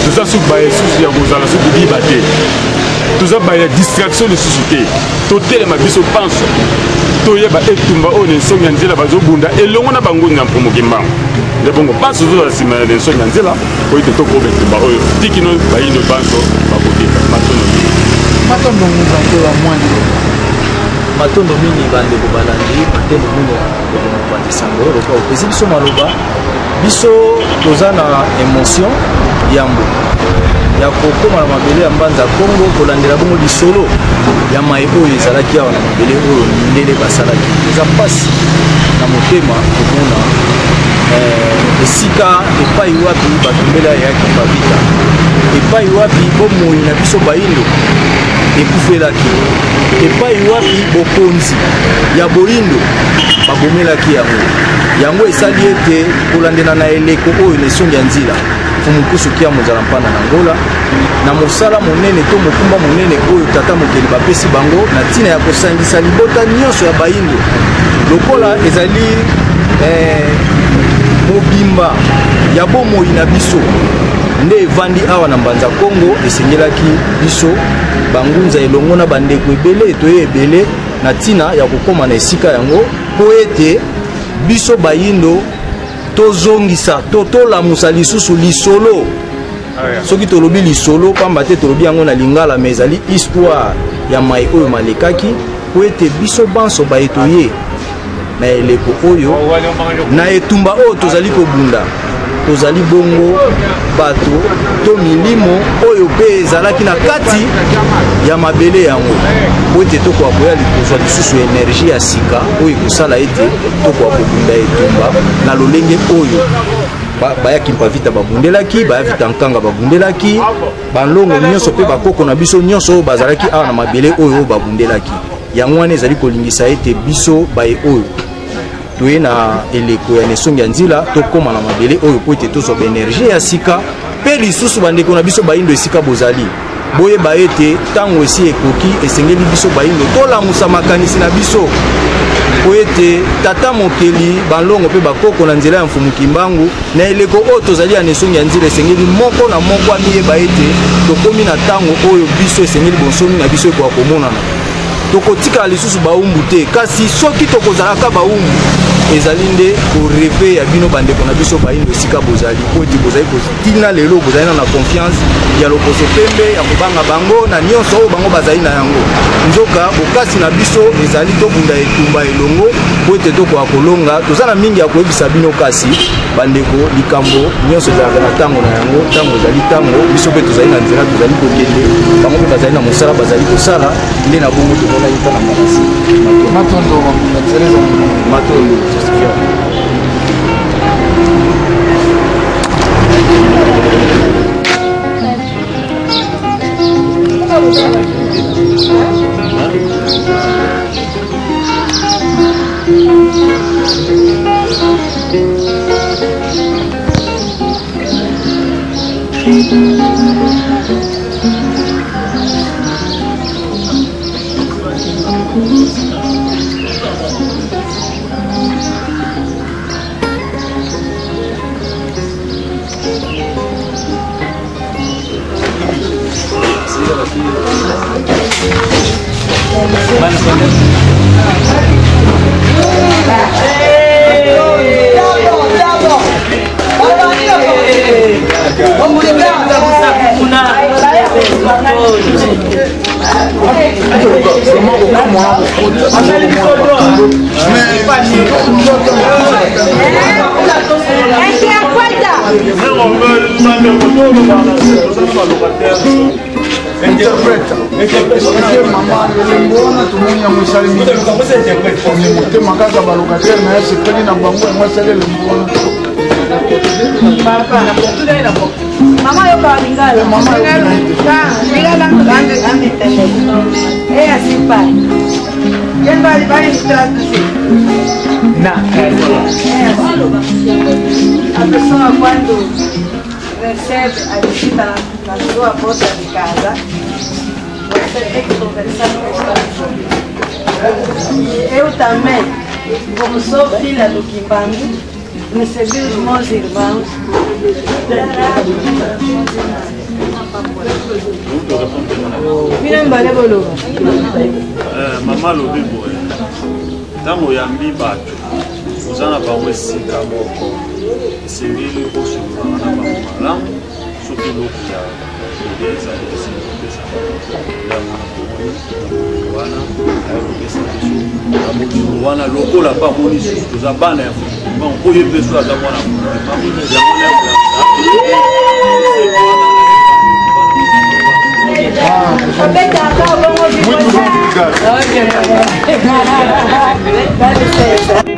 Toza suku baya lisusu ya kozala suku biba te, toza baya distraction lisusu te. Totelema biso panso, toyeba etumba oyo na nsongi ya nzela bazobunda elongo na bangunzi ya Mfumu Kimbangu. Nde bongo panso tozala nsima ya nsongi ya nzela po ete tokoba etumba oyo tikino bayindo banso bakobika. Matondo mingi. Matondo ngunza nkoyo ya mwa liloba. Matondo mingi bandeko balandi, matondo mingi na ndeko mopanzi sango lokola opesi biso maloba. Biso toza na emotion yambo ya kokóma na mabele ya Mbanza Kongo, kolandela bongo lisolo ya mai oyo ezalaki awa na mabele oyo mindele basalaki. Eza mpasi na motema komona esika epai wapi batumbela ya Kimpa Vita, epai wapi bomoi na biso bayindo ekufelaki, epai wapi bokonzi ya boyindo babomelaki yango. Yango esali ete kolandela na eleko oyo na esongi ya nzila, Mfumu Nkusu Kia Mozala Mpanda na Ngola, na mosala monene to mokumba monene oyo tata mokeli bapesi bango na ntina ya kosangisa libota nyonso ya bayindo lokola ezali mobimba ya bomoi na biso nde evandi awa na Mbanza Kongo. Esengelaki biso bangunza elongo na bandeko ebele toye ebele na ntina ya kokóma na esika yango mpo ete biso bayindo tozongisa to tolamusa lisusu lisolo. Soki tolobi lisolo, pamba te tolobi yango na lingala, mais ezali histoire ya mai oyo malekaki, mpo ete biso banso baye toye na eleko oyo na etumba oyo tozali kobunda, tozali bongo bato to milimo oyo mpe ezalaki na kati ya mabele yango, po ete tokoka koya kozwa lisusu energie ya sika oyo ekosala ete tokoka kobunda etumba na lolenge oyo baya Kimpa Vita babundelaki, baya Vita Nkanga babundelaki, balongo nyonso mpe bakoko na biso nyonso oyo bazalaki awa na mabele oyo oyo babundelaki yango. Wana ezali kolingisa ete biso baye oyo toye na eleko ya nesongi ya nzila tokóma na mabele oyo mpo ete tozwa baénergie ya sika. Mpe lisusu bandeko na biso bayindo esika bozali, boyeba ete ntango esi ekoki, esengeli biso bayindo tolamusa makanisi na biso mpo ete tata mokeli balongo mpe bakoko na nzela ya mfumu Kimbangu na eleko oyo tozali ya nesongi ya nzela, esengeli moko na moko amiyeba ete tokomi na ntango oyo biso esengeli bonsomi na biso ekoka komonana. Tokotikala lisusu baumbu te, kasi soki tokozalaka baumbu ezali nde koreve ya bino bandeko na biso bayindo esika bozali, mpo ete bozali kotina lelo bozali na confiance ya loposo pembe ya kobanga bango na nyonso oyo bango bazali na yango. Nzoka bokasi na biso ezali tobunda etumba elongo mpo ete tokoka kolonga. Toza na mingi ya koyebisa bino, kasi bandeko, likambo nyonso ezalaka na ntango na yango. Ntango ezali ntango, biso mpe tozali na nzela, tozali kokende, bango mpe bazali na mosala bazali kosala. Nde na bongo tomonaki mpo na malasi. Matondo, matondo. Interprète mama elembo wana tomoni yango esalemi motema kaka balocataire na ye asepeli na bango, yango asali elembo wana. Mama yoka lingala. Mama lingala. É assim, pai. Quem vai vai traduzir? Não. É assim. A pessoa quando recebe a visita na sua porta de casa, você tem que conversar com esta pessoa. Eu também, como sou filha do Kimbangu, recebi os meus irmãos. Bino mbale boloba. Mama alobi boye, ntango oyambi bato, oza na bango esika moko, esengeli osololaka na bango malamu. Soki eloko ya kolia ezali, esengeli kopesa bango. Yango na bomoni na bolingo wana aye kopesa biso na bolingo wana, lokola mpe amoni susu toza bana ya Mfumu, mpo ye mpe so aza mwana Mfumu, yango na Obetaka bongo. Muito obrigado. Ok. Dá licença.